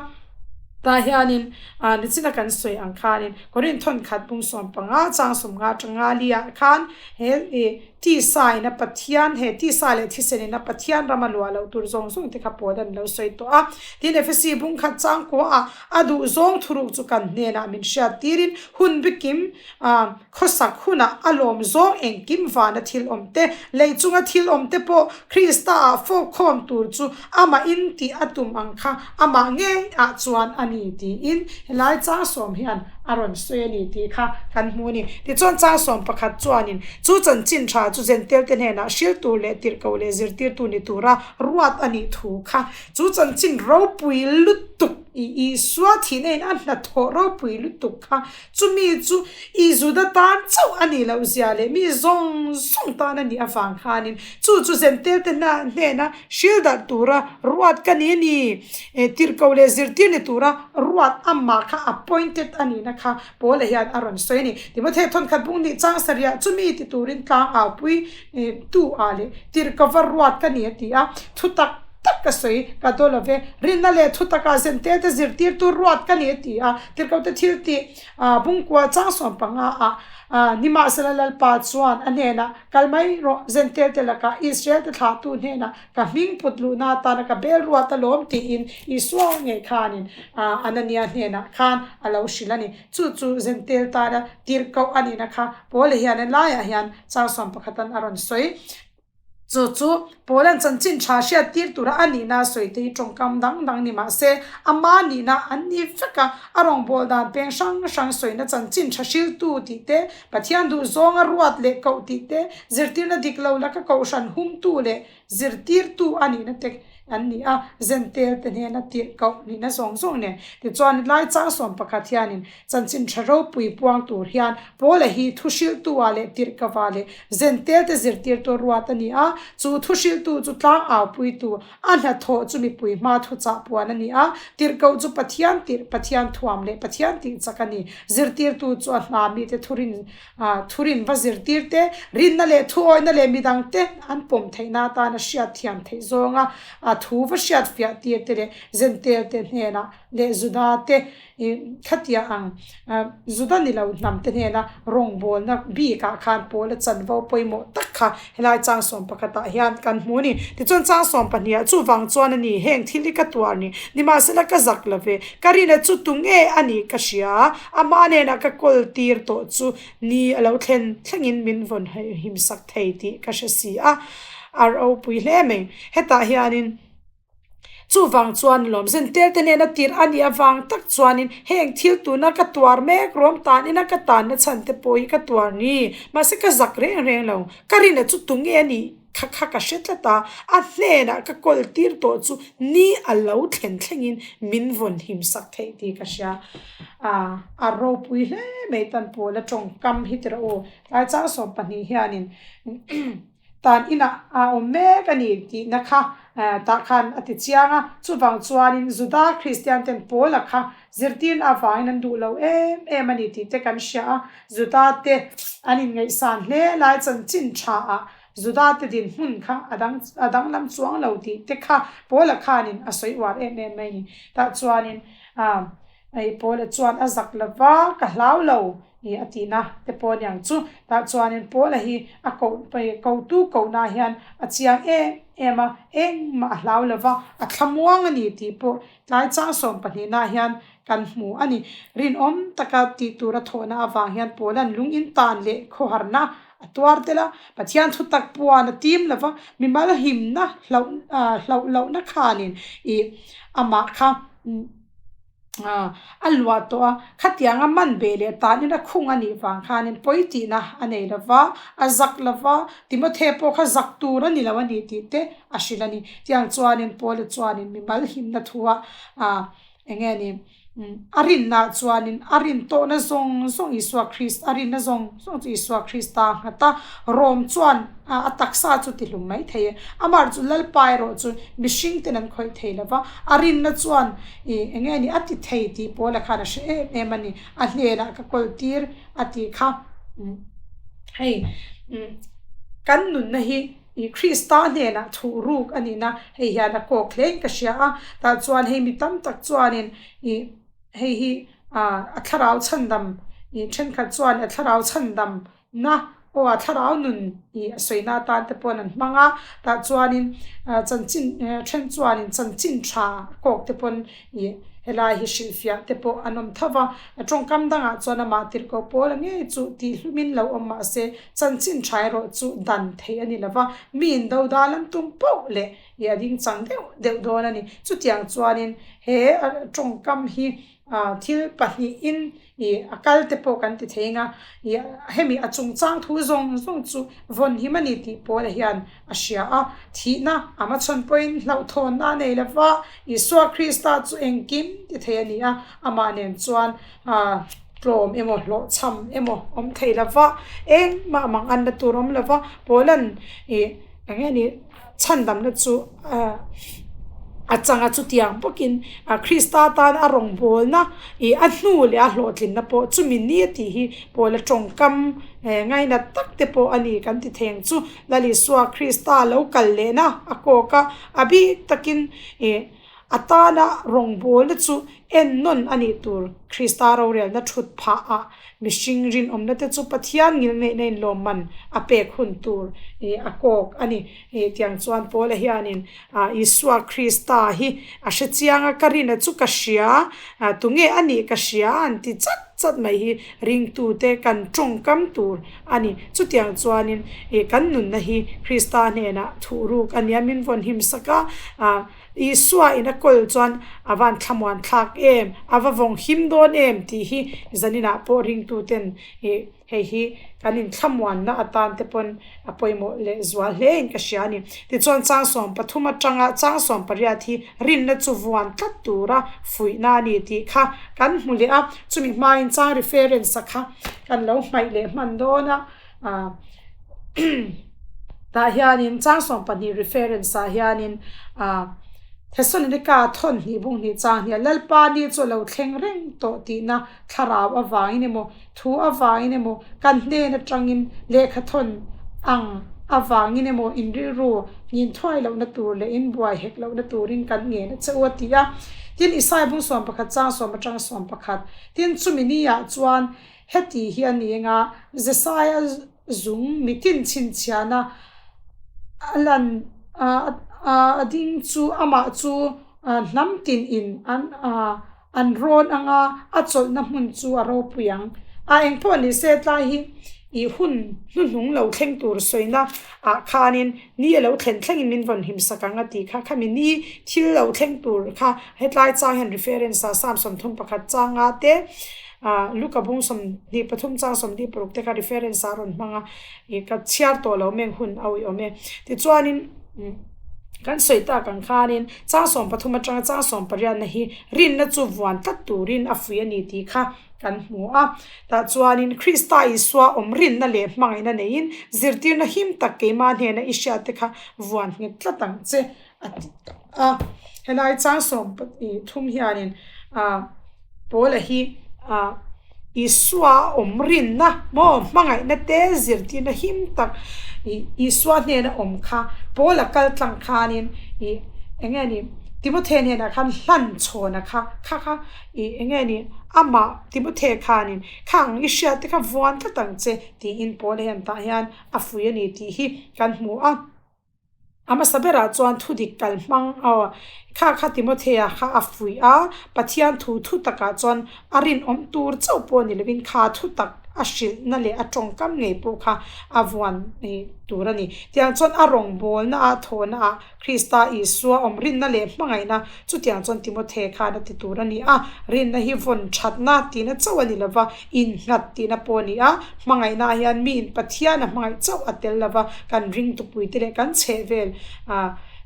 Tah hianin nichina kan sawi ang khanin Korinth thawnkhat bung 15 chang 50 atanga li ah khan he ih tisa ina Pathian he tisa leh thisen ina Pathian rama luah loh tur zawng zawng te kha pawl an lo sawi tawh a. Tin Efesi bung khat chang kuaah a duh zawng thuruk chu kan hnenah min hriat tirin hun bikim ah Khawsak hunah a lawm zawng engkim vana thil awm te, lei chunga thil awm te pawh Krista ah fawk khawm tur chu amah in tih a tum ang kha amah ngei ah chuan a ni tiin helai chang sawm hian a rawn sawi a ni tih kha kan hmu a ni. Tichuan chang sawm pakhat chuanin chu chanchin tha chu Zentel te hnenah hril tur leh tirhkoh leh zirtirtu ni tura ruat a nih thu kha chu chanchin ropui lutuk i Isua thihna in a hnathawh ropui lutuk kha Chumi chu i Juda tan chauh a nih loh zia leh mi zawng zawng tan a nih avang khanin chu chu Zentelte hnena hril darh tura ruat ka ni a ni. Tirhkoh leh zirtir ni tura ruat amah kha appointed a nihna kha Paula hian a rawn sawi a ni. Timothea thawnkhat bung nih chang sarih chumi ti turin tlang aupui tu ah leh tirhkova ruat ka ni a ti a, thutak tak ka sawi, ka daw lo ve. Rinna leh thutakah Zentelte zirtirtu ruat ka ni a ti a, Tirhkohte thil tih bungkua chang 15 ah Nimahsela Lalpa chuan a hnenah, Kal mai rawh, Zentelte lakah Israelte thlahtu hnenah ka hming put luhna atana ka bel ruat alawm tiin Isua ngei khanin Anania hnenah khan a lo hrilh a ni. Chu chu Zentel tana tirhkoh a nihna kha Paula hian a laiah hian chang 11 an a rawn sawi. Chu chu Paula'n chanchin tha hriat tir tura a nihna a sawi te hi tawngkam dang dang ni mah se, ama nihna an ni vek a, a rawngbâwl dan peng hrang hrang sawina chanchin tha hriltu tih te, Pathian duhzawnga ruat leh koh tih te, zirtirna dik lo laka kohhran humtu leh zirtirtu a nihna te an ni a, Zentel te hnena tirh koh nihna zawng zawng nen. Tichuan, lai chang 11 hianin chanchin tha ropui puang tur hian Paula hi thu hrilhtu-ah leh tirhkava leh Zentel te zirtirtu ruat a ni a, chu thu hrilhtu chu tlang aupuitu, a hnathawh chu mipui hma thuchah puan a ni a, tirhkoh chu Pathian tirh, Pathian thuam leh Pathian tihchak a ni. Zirtirtu chu a hna mite thurin Thurin va zirtir te, rinna leh thuawihna leh midang te an pawm theihna atana hriat thiam theih zawnga thu va hriat fiah tir te leh Zentel te hnenah leh Juda te khatia ang Juda ni lo hnam te hnena rawngbawlna bikah khan Paula chanvo pawimawh tak kha helai chang 11 ah hian kan hmu a ni. Tichuan chang 12 ah chuvang chuan a ni heng thil hi ka tuar ni, nimahsela ka zak lo ve, ka rina chu tunge a nih ka hria. Amah hnenah ka kawl tir tawh chu ni a lo thlen thlengin min vawn him sak thei tih ka hre si a, a ropui hle mai. Hetah hianin chuvang chuan lawm zen tel te hnena tirh a nih avang tak chuanin heng thil tuna ka tuar mek rawm tan ina ka tanna chhan te pawh hi ka tuar ni. Mahse ka zak reng reng lo, ka rina chu tunge a nih? Kha kha ka hre tlat a, a hnenah ka kawl tir tawh chu ni a lo thlen thlengin min vawn him sak theih tih ka hria. A, a ropui hle mai tan Paula tawngkam hi tirh u. Tlai chang 12 hianin tan inah a awm mek a ni tihna kha tah khan a ti chiang a. Chuvang chuanin Juda Kristian ten Paula kha zirtirna avangin an duh lo em em a ni tih te kan hria a. Juda te an inngaihsan hle lai chanchin tha ah Juda te dinhmun kha a dang a danglam chuang lo tih te kha Paula khanin a sawi uar em em mai ni. Tah chuanin ah hei Paula chuan a zak lo va, ka hlau lo ih a tihna te pawh a niang chu. Tah chuanin Paula hi a koh kotu kohna hian a chiang em em a, engmah a hlau lo va, a thlamuang a ni tih pawh tlai chang 12 ah hian kan hmu a ni. Rinawm taka tih tura thawhna avang hian Paula'n lung in tan leh khawharna. a tuar tel a, Pathian thu tak puan a tim lo va, mimal himna hlauh hlauh lohna khanin ih amah kha a luah tawh a, khatianga man beh leh tanin a khung a nih vang khanin pawi tihna a nei lo va, a zak lo va, Timothy pawh kha zak tur a ni lo a ni tih te a hrilh a ni. Tiang chuanin Paula chuanin mimal himna thua eng nge ni a rinna chuanin a rin tawhna zawng zawng Isua Krist a rinna zawng zawng chu Isua Krista a nghat a, Rom chuan a taksa chu ti hlum mai thei e. Amah chu Lalpa erawh chu mihring ten an khawih thei lo va, a rinna chuan ih eng nge ni a ti thei tih Paula khan a hre em em a ni. A hnenah ka kawl tir a tih kha hei kan nunna hi Ih Krista hnenah thuh ruk a nihna hei hian a kawk hlein ka hria a, tah chuan hei mi tam tak chuanin ih hei hi ah a thlarau chhandam ih thenkhat chuan a thlarau chhandam na aw a thlarau nun ih a sawina atan te pawhin an hmang a, tah chuanin ah chanchin then chuanin chanchin tha kawk te pawn ih helai hi hrilhfiah te pawh an awm tho va, a tawngkam dangah chuan amah tirhkoh pawl a ngei chu tih hlumin lo awm mahse Chanchin tha erawh chu dan theih a ni lo va, mi in do dal an tum poh leh ih a ding chang deuh deuh dawn a ni. Chutiang chuanin he tawngkam hi thil pahnihin ih a kal te pawh kan ti thei ang a, ih hemi a chungchang thu zawng zawng chu vawn him a ni tih Paula hian a hria a. Thihna a hmachhawn pawhin hlauhthawnna a nei lo va, Isua Krista chu engkim ti thei a ni a, amah nen chuan Tlawm emaw hlawhchham emaw awm thei lo va, engmah mang anna tur awm lo va, Paula'n ih eng nge ni chhandamna chu a chang a chutiang bawkin Krista tan a rawngbawlna ih a hnu leh a hlawhtlinna pawh chumi ni a tih hi Paula tawngkam ngainat tak te pawh a ni kan ti thei ang chu. Lal Isua Krista lo kal lehna a kawk a, a bik takin ih A tana rawngbawlna chu en nawn a nih tur. Krista rorelna thut phah ah mihring rinawmna te chu Pathian ngilneihna in lawmman a pek hun tur a kawk a ni. Tiang chuan Paula hianin Isua Krista hi a hre chiang a, ka rina chu ka hria, tunge a nih ka hria an ti chat chat mai hi ringtute kan tawngkam tur a ni. Chutiang chuanin kan nunna hi Krista hnenah thuhruk a nia min vawn him sak a. Isua in a kawl chuan a van thlamuan thlak em, a va vawng him dawn em tih hi zaninah pawh ringtuten ih hei hi kan inthlamuanna atan te pawn a pawimawh leh zual hle in ka hria a ni. Tichuan Changsawm pathum atanga Changsawm pariat hi rinna chu vuan tlat tura fuihna a ni tih kha kan hmu leh a, chumi hmain chang reference a kha kan lo hmaih leh hman dawn a. Tah hianin Changsawm pahnih reference ah hianin ah Thessalonica thawn hnih bung hnih chang hnih a Lalpa ni chu a lo thleng reng tawh tihna thlarau avangin emaw thu avangin emaw kan hnen atangin lehkha thawn ang avangin emaw in rilru hnin thuai lohna tur leh in buai hek lohna turin kan ngen a che u a ti a. Tin Isaiah bung 11 chang sawm atanga 11 tin chumi ni ah chuan Heti hi a ni anga Jesaia zung mitin chhinchhiahna a lan a ding chu amah chu hnam tin in an an rawn anga a chawlhna hmun chu a ropui ang. A engpawh ni se tlai hi i hun hnuhnung lo thleng tur sawina ah khanin ni a lo thlen thlengin min vawn him sak ang a tih kha khami ni thil lo thleng tur kha hetlai chang hian reference ah Psalm 31 changa te Ah, Luka bung 23 chang 26 te kha reference ah a rawn hmang a, ih ka chhiar tawh lo meng hun a uih awm e. Tichuanin, kan sawi tak ang khanin chang 13 atanga chang 18 na hi rinna chu vuan tlat turin a fuih a ni tih kha kan hmu a. Tah chuanin Krista Isua awm rinna leh hmangaihna neiin zirtirna him tak keimah hnena i hriat te kha vuan nghet tlat ang che a ti a. Helai chang 13 hianin ah Paula hi ah Isua a awm rinna maw hmangaihna te zirtirna him tak ih Isua hnena awm kha Paula kal tlang khanin ih eng nge ni Timothy hnenah khan hlan chhawna kha kha kha ih eng nge ni amah Timothy khanin kha ang i hriat te kha vuan tlat ang che tiin Paula hian tah hian a fuih a ni tih hi kan hmu a. A hmasa berah chuan thudik kal hmang aw kha kha Timothea kha a fuih a, Pathian thu thu takah chuan a rinawm tur chauh pawh ni lovin kha thu tak a hrilhna leh a tawngkam ngei pawh kha a vuan tur a ni. Tiang chuan a rawngbawlna a thawhna ah Krista Isua awm rinna leh hmangaihna chutiang chuan Timothe khan a ti tur a ni a, rinna hi vawn thatna tihna chauh a ni lova, innghat tihna pawh a ni a, hmangaihna ah hian miin Pathian a hmangaih chauh a tel lova, kan ringtupuite leh kan chhehvel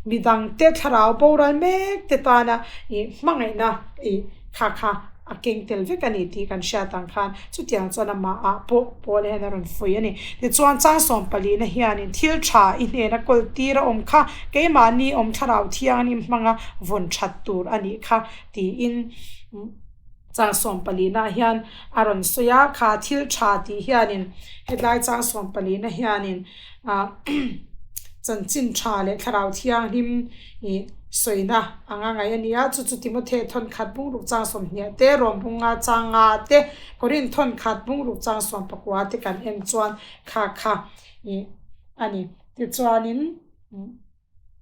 midangte thlarau boral mek te tana ih hmangaihna ih kha kha a keng tel vek a ni tih kan hriat ang khan chutiang chuan amah ah pawh Paul hian a rawn fuih a ni. Tichuan Changsawm palina hianin thil tha i hnena kawl tir a awm kha keimahni awm thlarau thianghlim hmanga vawn that tur a nih kha tiin Changsawm palina hian a rawn sawi a, kha thil tha tih hianin hetlai Changsawm palina hianin ah chanchin tha leh thlarau thianghlim ih sawina anga ngaih a ni a, chu chu Timothe thawnkhat bungruk chang sawmhniah te, Rom bunga changa te, Korinth thawnkhat bungruk chang sawm pakua te kan en chuan kha kha ih a ni. Tichuanin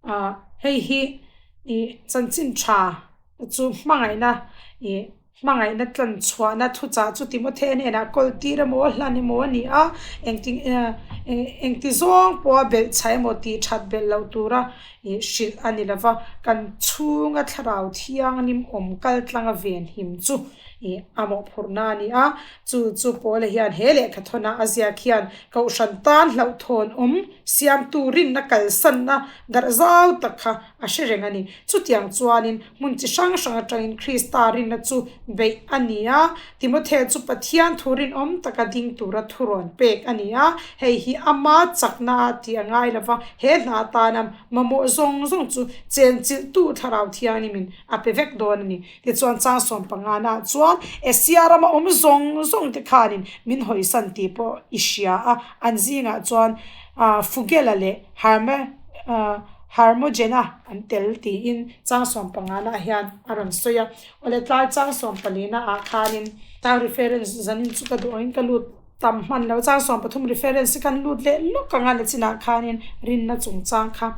ah hei hi ih chanchin tha chu hmangaihna ih Hmangaihna tlan chhuahna thuchah chu Timothe hnenah kawl tir emaw hlan emaw a ni a, engti engti zawng pawha belh chhah emaw tih that belh loh tura ih hrilh a ni lova, kan chhunga thlarau thianghlim awm kal tlanga venhim chu ih a mawhphurhna a ni a, chu chu Paula hian he lehkha thawna a ziak hian Kohhran tan hlauhthawn awm siamtu rinna kalsanna darh zau tak kha a hre reng a ni. Chutiang chuanin hmun chi hrang hrang atangin Krista rinna chu beih a ni a, Timothea chu Pathian thu rinawm taka ding tura thurawn pek a ni a, hei hi ama chakna a tih a ngai lo va, he hna atana mamawh zawng zawng chu chenchilhtu Thlarau Thianghlimin a pe vek dawn a ni. Tichuan Changsawm pangana chuan Asia rama awm zawng zawng te khanin min hawisan tih pawh i hria a, an zingah chuan Fugela leh Herme Hermogena an tel tiin Changsawm pangana hian a rawn sawi a. Awle tlai Changsawm palina ah khanin Chang reference zanin chu ka duh angin ka lut tam hman lo. Changsawm pathum reference hi kan lut leh lawk ang a nachinah khanin rinna chungchang kha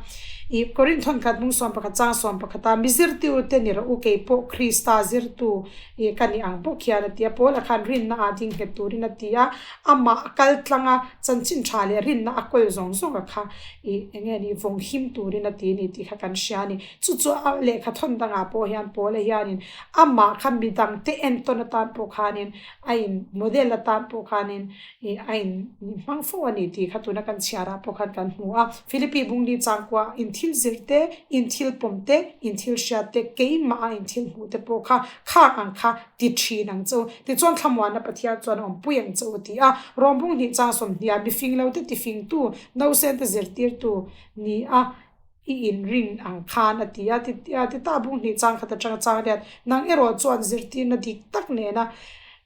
ih Korinth thawnkhat bung 11 Changsawm pakhata mi zirtirtu te ni rawh u keipawh Krista zirtu ih ka ni ang bawk hian a ti a. Paula khan rinna ah ding nghet turin a ti a, amah kal tlanga chanchin tha leh rinna a kawl zawng zawng a kha ih eng nge ni vawng him turin a ti a ni tih kha kan hria a ni. Chu chu a lehkha thawn dangah pawh hian Paula hianin amah kha midangte entawn atan pawh khanin a in model atan pawh khanin ih a in hmang fo a ni tih kha tuna kan chhiarah pawh khan kan hmu a. Philippi bungli changkua in thil zir te, in thil pawm te, in thil hriat te, keimah a in thil hmuh te pawh kha khak ang kha ti thin ang che u. Tichuan thlamuanna Pathian chuan a awmpui ang che u ti a, Rawmbung hnih chang sawmhnih ah mifing lo te tifingtu, nausen te zirtirtu ni a i inring ang khan a ti a. Tita bung hnih chang khat atanga chang riat, nang erawh chuan zirtirna dik tak nena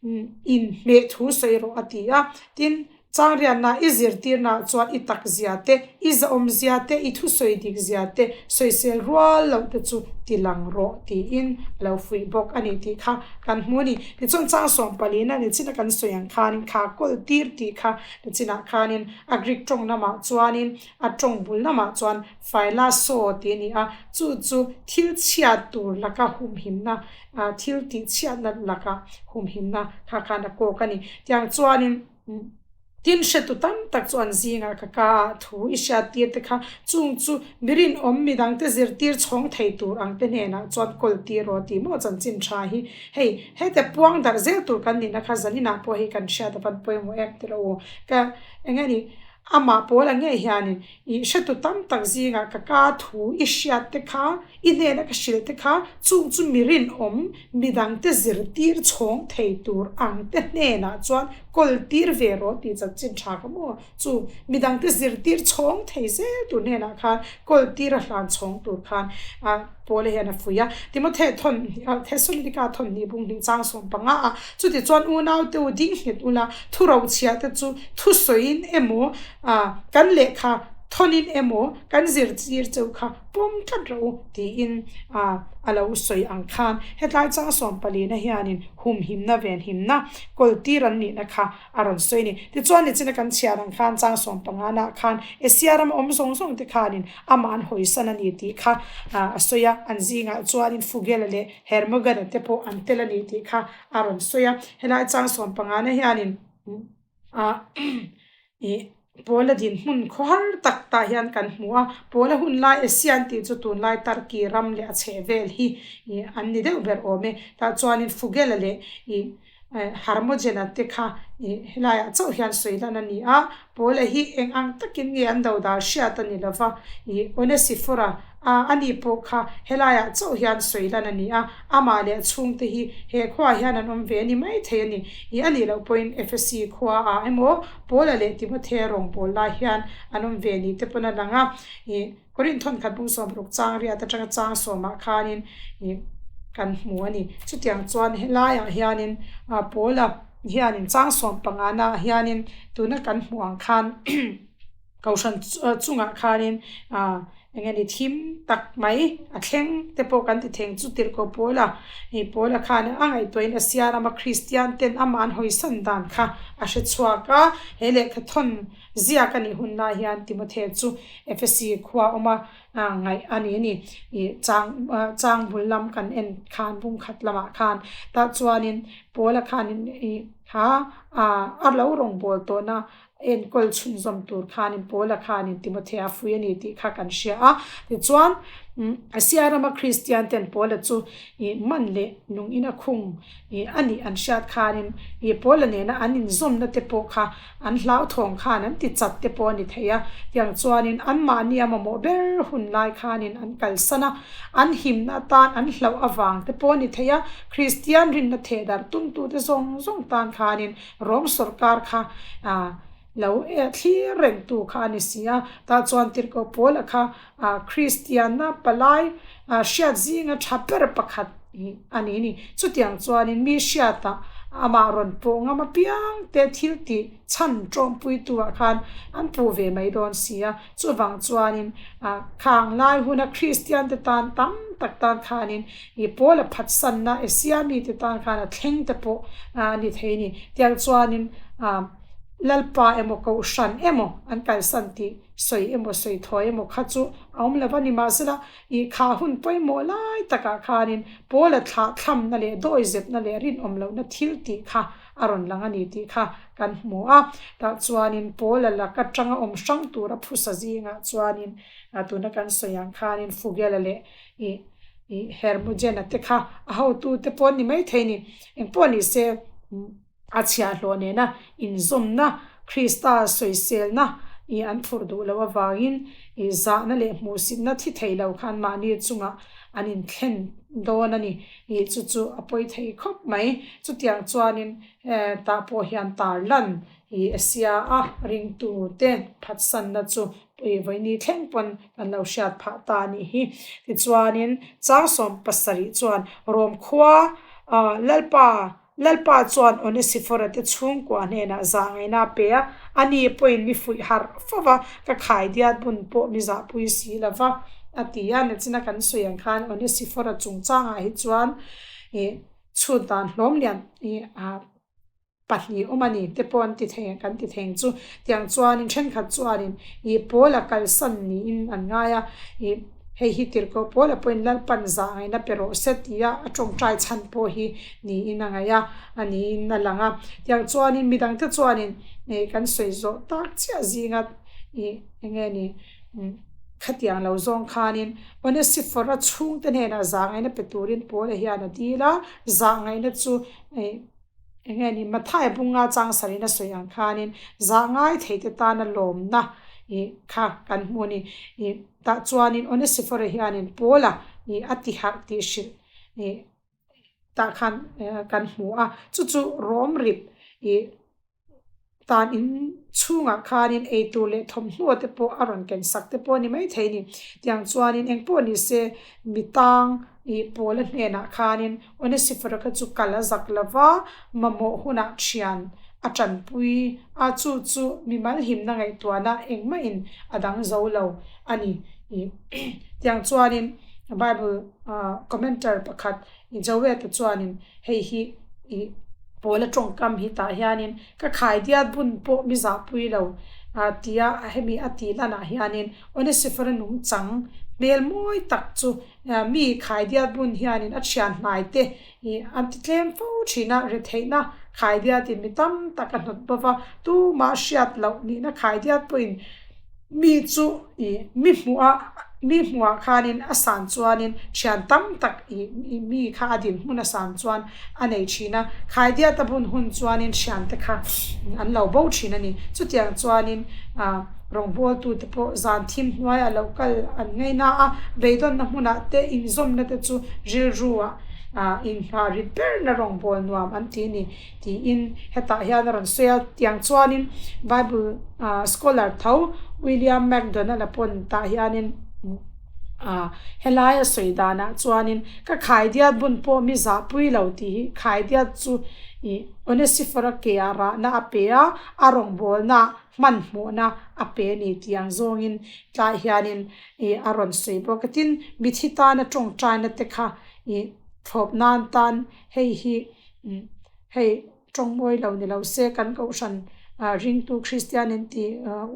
inhmeh thu sawi rawh a ti a. Tin, Changrianna i zirtirnaah chuan i tak zia te, i zahawm zia te, i thusawi dik zia te, sawisel rual loh te chu ti lang rawh tiin a lo fuih bawk a ni tih kha kan hmu a ni. Tichuan Changsawm palina nichin a kan sawi ang khanin kha kawl tir tih kha nichinah khanin a Greek tawng lamah chuanin a tawng bul lamah chuan phylasso tih a ni a, chu chu thil chhiat tur laka humhimna, thil tihchhiatna laka humhimna kha khan a kawk a ni. Tiang chuanin. Tin, hretu tam tak chu an zingah ka ka ah thu i hriat tir te kha, chung chu mi rinawm midangte zirtir chhawng thei tur ang te hnenah chuan kawl tir rawh tih maw chanchin tha hi. Hei, hete puang darh zel tur kan nihna kha zaninah pawh hei kan hriat avan pawimawh em tilo u. Ka eng nge ni, amah pawl ang ngei hianin i hretu tam tak zingah ka ka thu i hriat te kha, I hnena ka hrilh te kha chung chu mi rinawm midangte zirtir chhawng thei tur ang te hnenah chuan kawl tir ve rawh tih chanchin tha kha maw? Chu midangte zirtir chhawng thei zel tur hnenah khan kawl tir a hlan chhawng tur khan Paula hian a fuih a. Timothe thawn Thessalonika thawn hnih bung hnih chang 15 ah chuti chuan unaute u ding nghet ula thurochhiah te chu thusawiin emaw kan lehkha thawnin emaw kan zirtir cheu kha pawm tlat rawh u tiin a lo sawi ang khan hetlai chang 14 hianin humhimna venhimna kawltir an nihna kha a rawn sawi a ni. Tichuan nichina kan chhiar ang khan chang 15 ah khan Asia rama awm zawng zawng te khanin amah an hawisan a ni tih kha a sawi a, an zingah chuanin Fugela leh Hermogena te pawh an tel a ni tih kha a rawn sawi a. Helai chang 15 hianin. Ah ih Pawla dinhmun khawhar tak tah hian kan hmu a, Pawla hun lai Asia an tih chu tunlai Turkey ram leh a chheh vel hi ih an ni deuh ber awm e. Tah chuanin Fugela leh ih Hermogena te kha ih helaiah chauh hian sawi lan a ni a, Pawla hi eng ang takin nge an dodal hriat a ni lo va, ih Onesifora A, ani pawh kha helaiah chauh hian sawi lan a ni a, amah leh a chhungte hi he khuaah hian an awm ve a ni maithei a ni. I a nih loh pawhin Efesi khua ah emaw Paula leh Timothea rawngbâwl lai hian an awm ve ni te pawn a lang a. I Korinth thawnkhat bung 60 chang riat atanga chang sawmah khanin i kan hmu a ni. Chutiang chuan helaiah hianin Paula hianin chang sawm pangana hianin tuna kan hmuh ang khan Kohhran chungah khanin ah eng nge ni thim tak mai a thleng te pawh kan ti theng chu tirhkoh pawl a ih pawl a khan a ngaihtuahin Asia rama Kristian ten amah an hawisan dan kha a hre chhuak a, he lehkha thawn ziak a nih hun lai hian Timothy chu Efesi khua awm a ngaih a ni a ni. Ih chang chang bul lam kan en khan bung khat lamah khan tah chuanin pawl a khanin ih kha a lo rawngbâwl tawhna enkawl chhunzawm tur khanin Paula khanin Timothea fui a ni tih kha kan hria a. Tichuan, Asia rama Kristian ten Paula chu ih man leh nung in a khung ih a nih an hriat khanin ih Paula nena an inzawmna te pawh kha an hlauthawng khan an ti chat te pawh a ni thei a. Tiang chuanin anmahni a mamawh ber hun lai khanin an kalsan a, an himna atan an hlauh avang te pawh a ni thei a. Kristian rinna thehdarh tumtute zawng zawng tan khanin Rom sawrkar kha lo thlir reng tu kha a ni si a, tah chuan Tirhkoh Paula kha Kristianna palai hriat zinga tha ber pakhat a ni ni. Chutiang chuanin mi hriatah amah rawn pawh ngam apiang te thil tih chhan tawngpuitu ah khan an puh ve mai dawn si a. Chuvang chuanin khang lai huna Kristian te tan tam tak tan khanin i Paula phatsanna Asia mite tan khan a thleng te pawh a ni thei a ni. Tiang chuanin Lalpa emaw Kohhran emaw an kalsan tih sawi emaw sawi thawi emaw kha chu a awm lo va ni. Mahsela i kha hun pawimawh lai takah khanin Paula thlahthlamna leh dawizepna leh rinawm lohna thil tih kha a rawn lang a ni tih kha kan hmu a. Tah chuanin Paula lak atanga awm hrang tura phusa zingah chuanin tuna kan sawi ang khanin Fugela leh ih ih Hermogena te kha a hotute pawh an ni maithei a ni. Engpawh ni se a chhiahhlawh nena inzawmna Krista sawiselna ih an phurh duh loh avangin ih zahna leh hmuhsitna thi thei lo khan mahni chungah an inthlen dawn a ni. Ih chu chu a pawi thei khawp mai. Chutiang chuanin tah pawh hian tarlan ih Asia a ringtu te phatsanna chu ih vawiini thleng pawn kan lo hriat phah ta a nih hi. Tichuanin Changsawm pasarih chuan Rom khua Lalpa Lalpa chuan Onesifora te chhungkua hnenah zah ngaihna a pe a, ani pawhin mi fuih harh fo va, ka khaidiat bun pawh mi zahpui si lo va, a ti a. Nachina kan sawi ang khan Onesifora chungchangah hi chuan ih chhut dan hlawm lian ih ah pahnih awm a ni te pawh an ti thei ang kan ti thei ang chu. Tiang chuanin thenkhat chuanin ih Paula kalsan niin an ngai a, ih Hei hi tirhkoh Paula pawhin Lalpan zah ngaihna pe rawh se tia a tawngtai chhan pawh hi niin a ngaih a, a niin a lang a. Tiang chuanin midangte chuanin ih kan sawi zawh tak chiah zinga ih eng nge ni khatiang lo zawng khanin Onesifora chhungte hnenah zah ngaihna pe turin Paula hian a dil a, zah ngaihna chu ih eng nge ni Matthai bunga chang sarhin a sawi ang khanin zah ngai theite tana lawmna ih kha kan hmu a ni. Ih Tah chuanin Onesifore hianin Paula ih a ti harh tih hrilh ih tah khan kan hmu a, chu chu Rom rip ih tan in chhungah khanin eitur leh thawmhnaw te pawh a rawn ken sak te pawh a ni maithei a ni. Tiang chuanin eng pawh ni se mi tang ih Paula hnenah khanin Onesifore kha chu kal a zak lo va, mamawh hunah thian a tanpui a, chu chu mimal himna ngaihtuahna engmahin a dang zo lo a ni. Tiang chuanin Bible commenter pakhat Jowett-a chuanin hei hi ih Paula tawngkam hi tah hianin ka khaidiat bun pawh mi zahpui lo tia hemi a tih lanah hianin Onesifora nungchang hmel mawi tak chu mi khaidiat bun hianin a thian hnai te ih an ti tlem fo thin a, retheihna. Khaidiatin mi tam tak a hnawt bawk a, tumah hriat loh nihna khaidiat pawhin mi chu ih mi hmuh a mi hmuhah khanin a san chuanin thian tam tak ih mi kha a dinhmun a san chuan a nei thin a, khaidiat a bun hun chuanin thiante kha an lo bo thin a ni. Chutiang chuanin ah rawngbawltute pawh zan thim hnuaiah lo kal an ngaina a, beidawnna hmunah te inzawmna te chu rilru ah ah inghah rit berna rawngbâwl nuam an ti ni tiin hetah hian a rawn sawi a. Tiang chuanin Bible ah scholar tho William MacDonald-a pawn tah hianin ah helai a sawi danah chuanin ka khaidiat bun pawh mi zahpui lo tih hi khaidiat chu ih Onesiphora ke ah rahna a pe a, a rawngbâwlna hmanhmawhna a pe a ni tih ang zawngin tlai hianin ih a rawn sawi bawk a. Tin, mithi tana tawngtaina te kha ih thlawp nan tan hei hi hei tawngmawi lo ni lo se kan kohhran ah ringtu Kristian in tih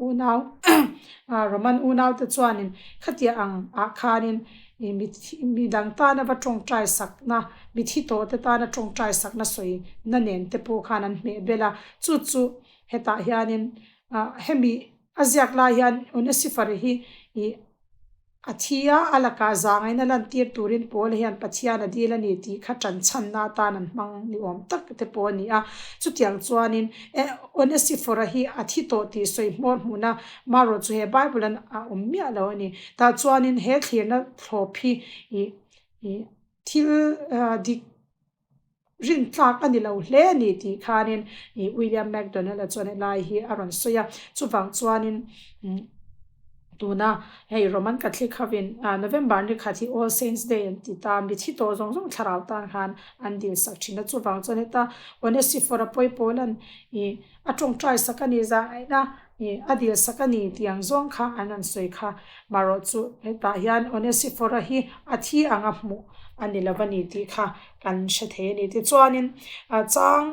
unau Roman unau te chuanin khatiang ang ah khanin ih mithi midang tana va tawngtai sakna mithi tawh te tana tawngtai sakna sawi na nen te pawh khan an hmeh bel a chu chu hetah hianin ah hemi a ziak lai hian Onesiphora hi ih A thi a, a lakah zangaina lantir turin Paula hian Pathian a dil a ni tih kha ṭanchhanna atan an hmang ni awm tak te pawh a ni a. Chutiang chuanin Onesiphora hi a thi tawh tih sawi hmawr hmuhna marawh chu he Bible an a awm miah lo a ni. Tah chuanin he thlirna thlawp hi ih thil dik rintlak a ni lo hle a ni tih khanin ih William MacDonald-a chuan helai hi a rawn sawi a. Chuvang chuanin tuna hei Roman Catholic hovin ah November ni khat hi All Saints Day an ti ta, mithi tawh zawng zawng thlarau tan khan an dil sak thin a. Chuvang chuan heta Onesiphora pawipawla'n ih a tawngtai sak a ni zahngaihna ih a dil sak a ni tih ang zawng kha an rawn sawi kha. Marawh chu hetah hian Onesiphora hi a thi anga hmuh a ni lo a ni tih kha kan hre thei a ni. Tichuanin chang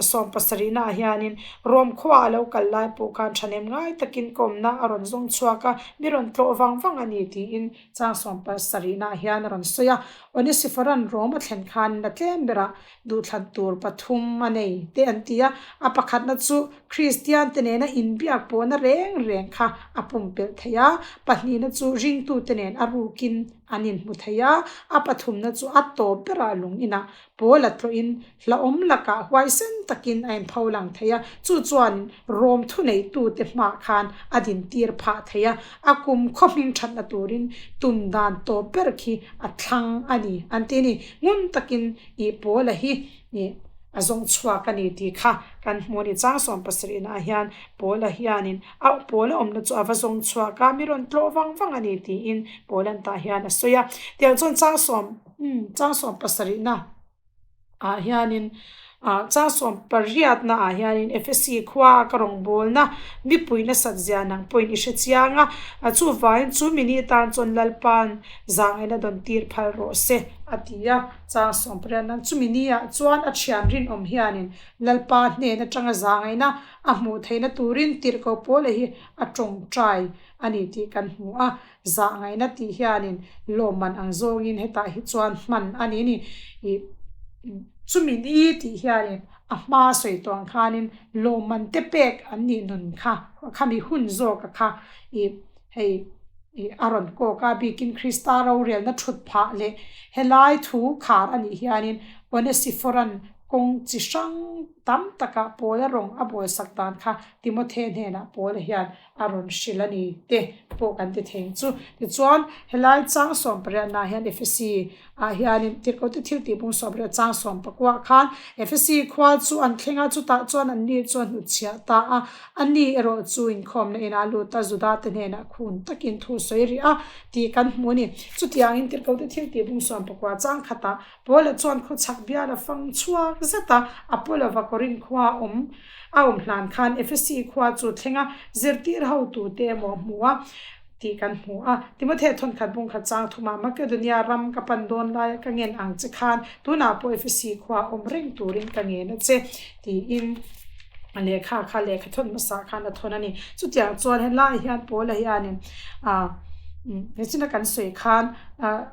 sawmpasarihnaah hianin Rom khuaah a lo kal lai pawh khan thahnem ngai takin ka awmna a rawn zawng chhuak a, mi rawn tlawh vang vang a ni tiin chang sawmpasarihnaah hian a rawn sawi a. Onesiforan Rom a thlen khan na tlem berah duhthlan tur pathum a nei te an ti a, a pakhatna chu Kristian te nena inbiak pawhna reng reng kha a pumpelh thei a, pahnihna chu ringtute nen a rukin An inhmu thei a, a pathumna chu a tawp berah lung inah pawl a tlawhin hlauhawm lakah huaisen takin a inpho lang thei a, chu chuan Rom thuneitute hmaah khan a dintir phah thei a, a kum khaw hming thatna turin tum dan tawp ber khi a thlang a ni an ti a ni. Ngun takin ih Paula hi ih a zawng chhuak a ni tih kha kan hmu a ni. Chang 17 ah hian Paula hianin a Paula awmna chu a va zawng chhuak a, mi rawn tlawh vang vang a ni tiin Paula'n tah hian a sawi a. Tiang chuan chang sawm chang 17 na ah hianin ah chang 18 na ah hianin Efesi khua a ka rawngbawlna mipui nasat zia nang pawhin i hre chiang a, chuvangin chu mi ni tan chuan Lalpa'n zahngaihna dawn tir phal rawh se a ti a. Chang 18 nan chumi ni ah chuan a thian rinawm hianin Lalpa hnen atanga zahngaihna a hmuh theihna turin tirhkoh Paula hi a tawngtai a ni tih kan hmu a. Zahngaihna tih hianin lawmman ang zawngin hetah hi chuan hman a ni ni. Ih chumi ni tih hianin a hma sawi tawh ang khanin lawmman te pek an nih nun kha khami hun zawka kha ih hei Ih a rawn kawk a, bikin Krista rorelna thut phah leh helai thu khar a nih hianin Onesiforan kawng chi hrang tam takah Paula rawng a bawlsak dan kha Timothe hnenah Paula hian a rawn hrilh a ni te pawh kan ti thei ang chu. Tichuan, helai chang 18 ah hian Efesi ah hianin Tirhkohte thil tih bung 18 chang 19 ah khan Efesi khua chu an thleng a, chutah chuan anni chu a hnutchhiah ta a, ani erawh chu inkhawmna inah a lut a, Juda te hnenah khun takin thu sawi rih a tih kan hmu a ni. Chutiangin Tirhkohte thil tih bung 19 chang khatah Paula chuan khawchhak bial a fang chhuak zet a, Apollo-va Korinth khua a awm a awm hlan khan Efesi khua chu thleng a, zirtir hotute emaw a hmu a tih kan hmu a. Timothea thawnkhat bungkhat chang thumah Makedonia ram ka pan dawn laia ka ngen ang che khan tunah pawh Efesi khua awm reng turin ka ngen a che tiin a lehkha kha lehkha thawn hmasa khan a thawn a ni. Chutiang chuan helaiah hian Paula hianin ah. Nichina kan sawi khan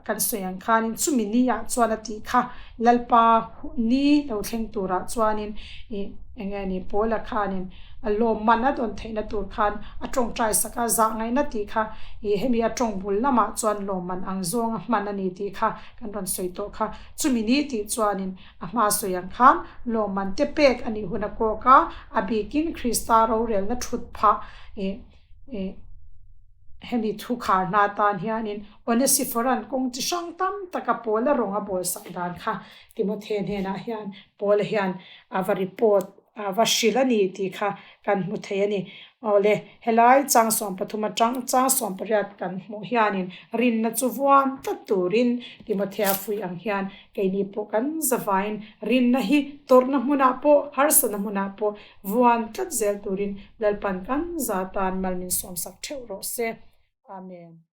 kan sawi ang khanin chumi ni ah chuan a tih kha Lalpa ni lo thleng turah chuanin ih eng nge ni Paula khanin a lawmman a dawn theihna tur khan a tawngtai sak a, zah ngaihna tih kha ih hemi a tawng bul lamah chuan lawmman ang zawnga hman a ni tih kha kan rawn sawi tawh kha. Chumi ni tih chuanin a hma sawi ang khan lawmman te pek a nih hun a kawk a, a bikin Krista rorelna thut phah ih ih Hemi thu khar hna tan hianin Onesiforan kawng chi hrang tam taka Paula rawng a bawl sak dan kha Timothe hnenah hian Paula hian a va report, a va hrilh a ni tih kha kan hmu thei a ni. Awle, helai chang 13 atang chang 18 kan hmuh hianin rinna chu vuan tlat turin Timothea fuih ang hian keini pawh kan zavaiin rinna hi tawrhna hmunah pawh harsatna hmunah pawh Vuan tlat zel turin Lalpan kan za tan mal min sawmsak theuh rawh se. Amen.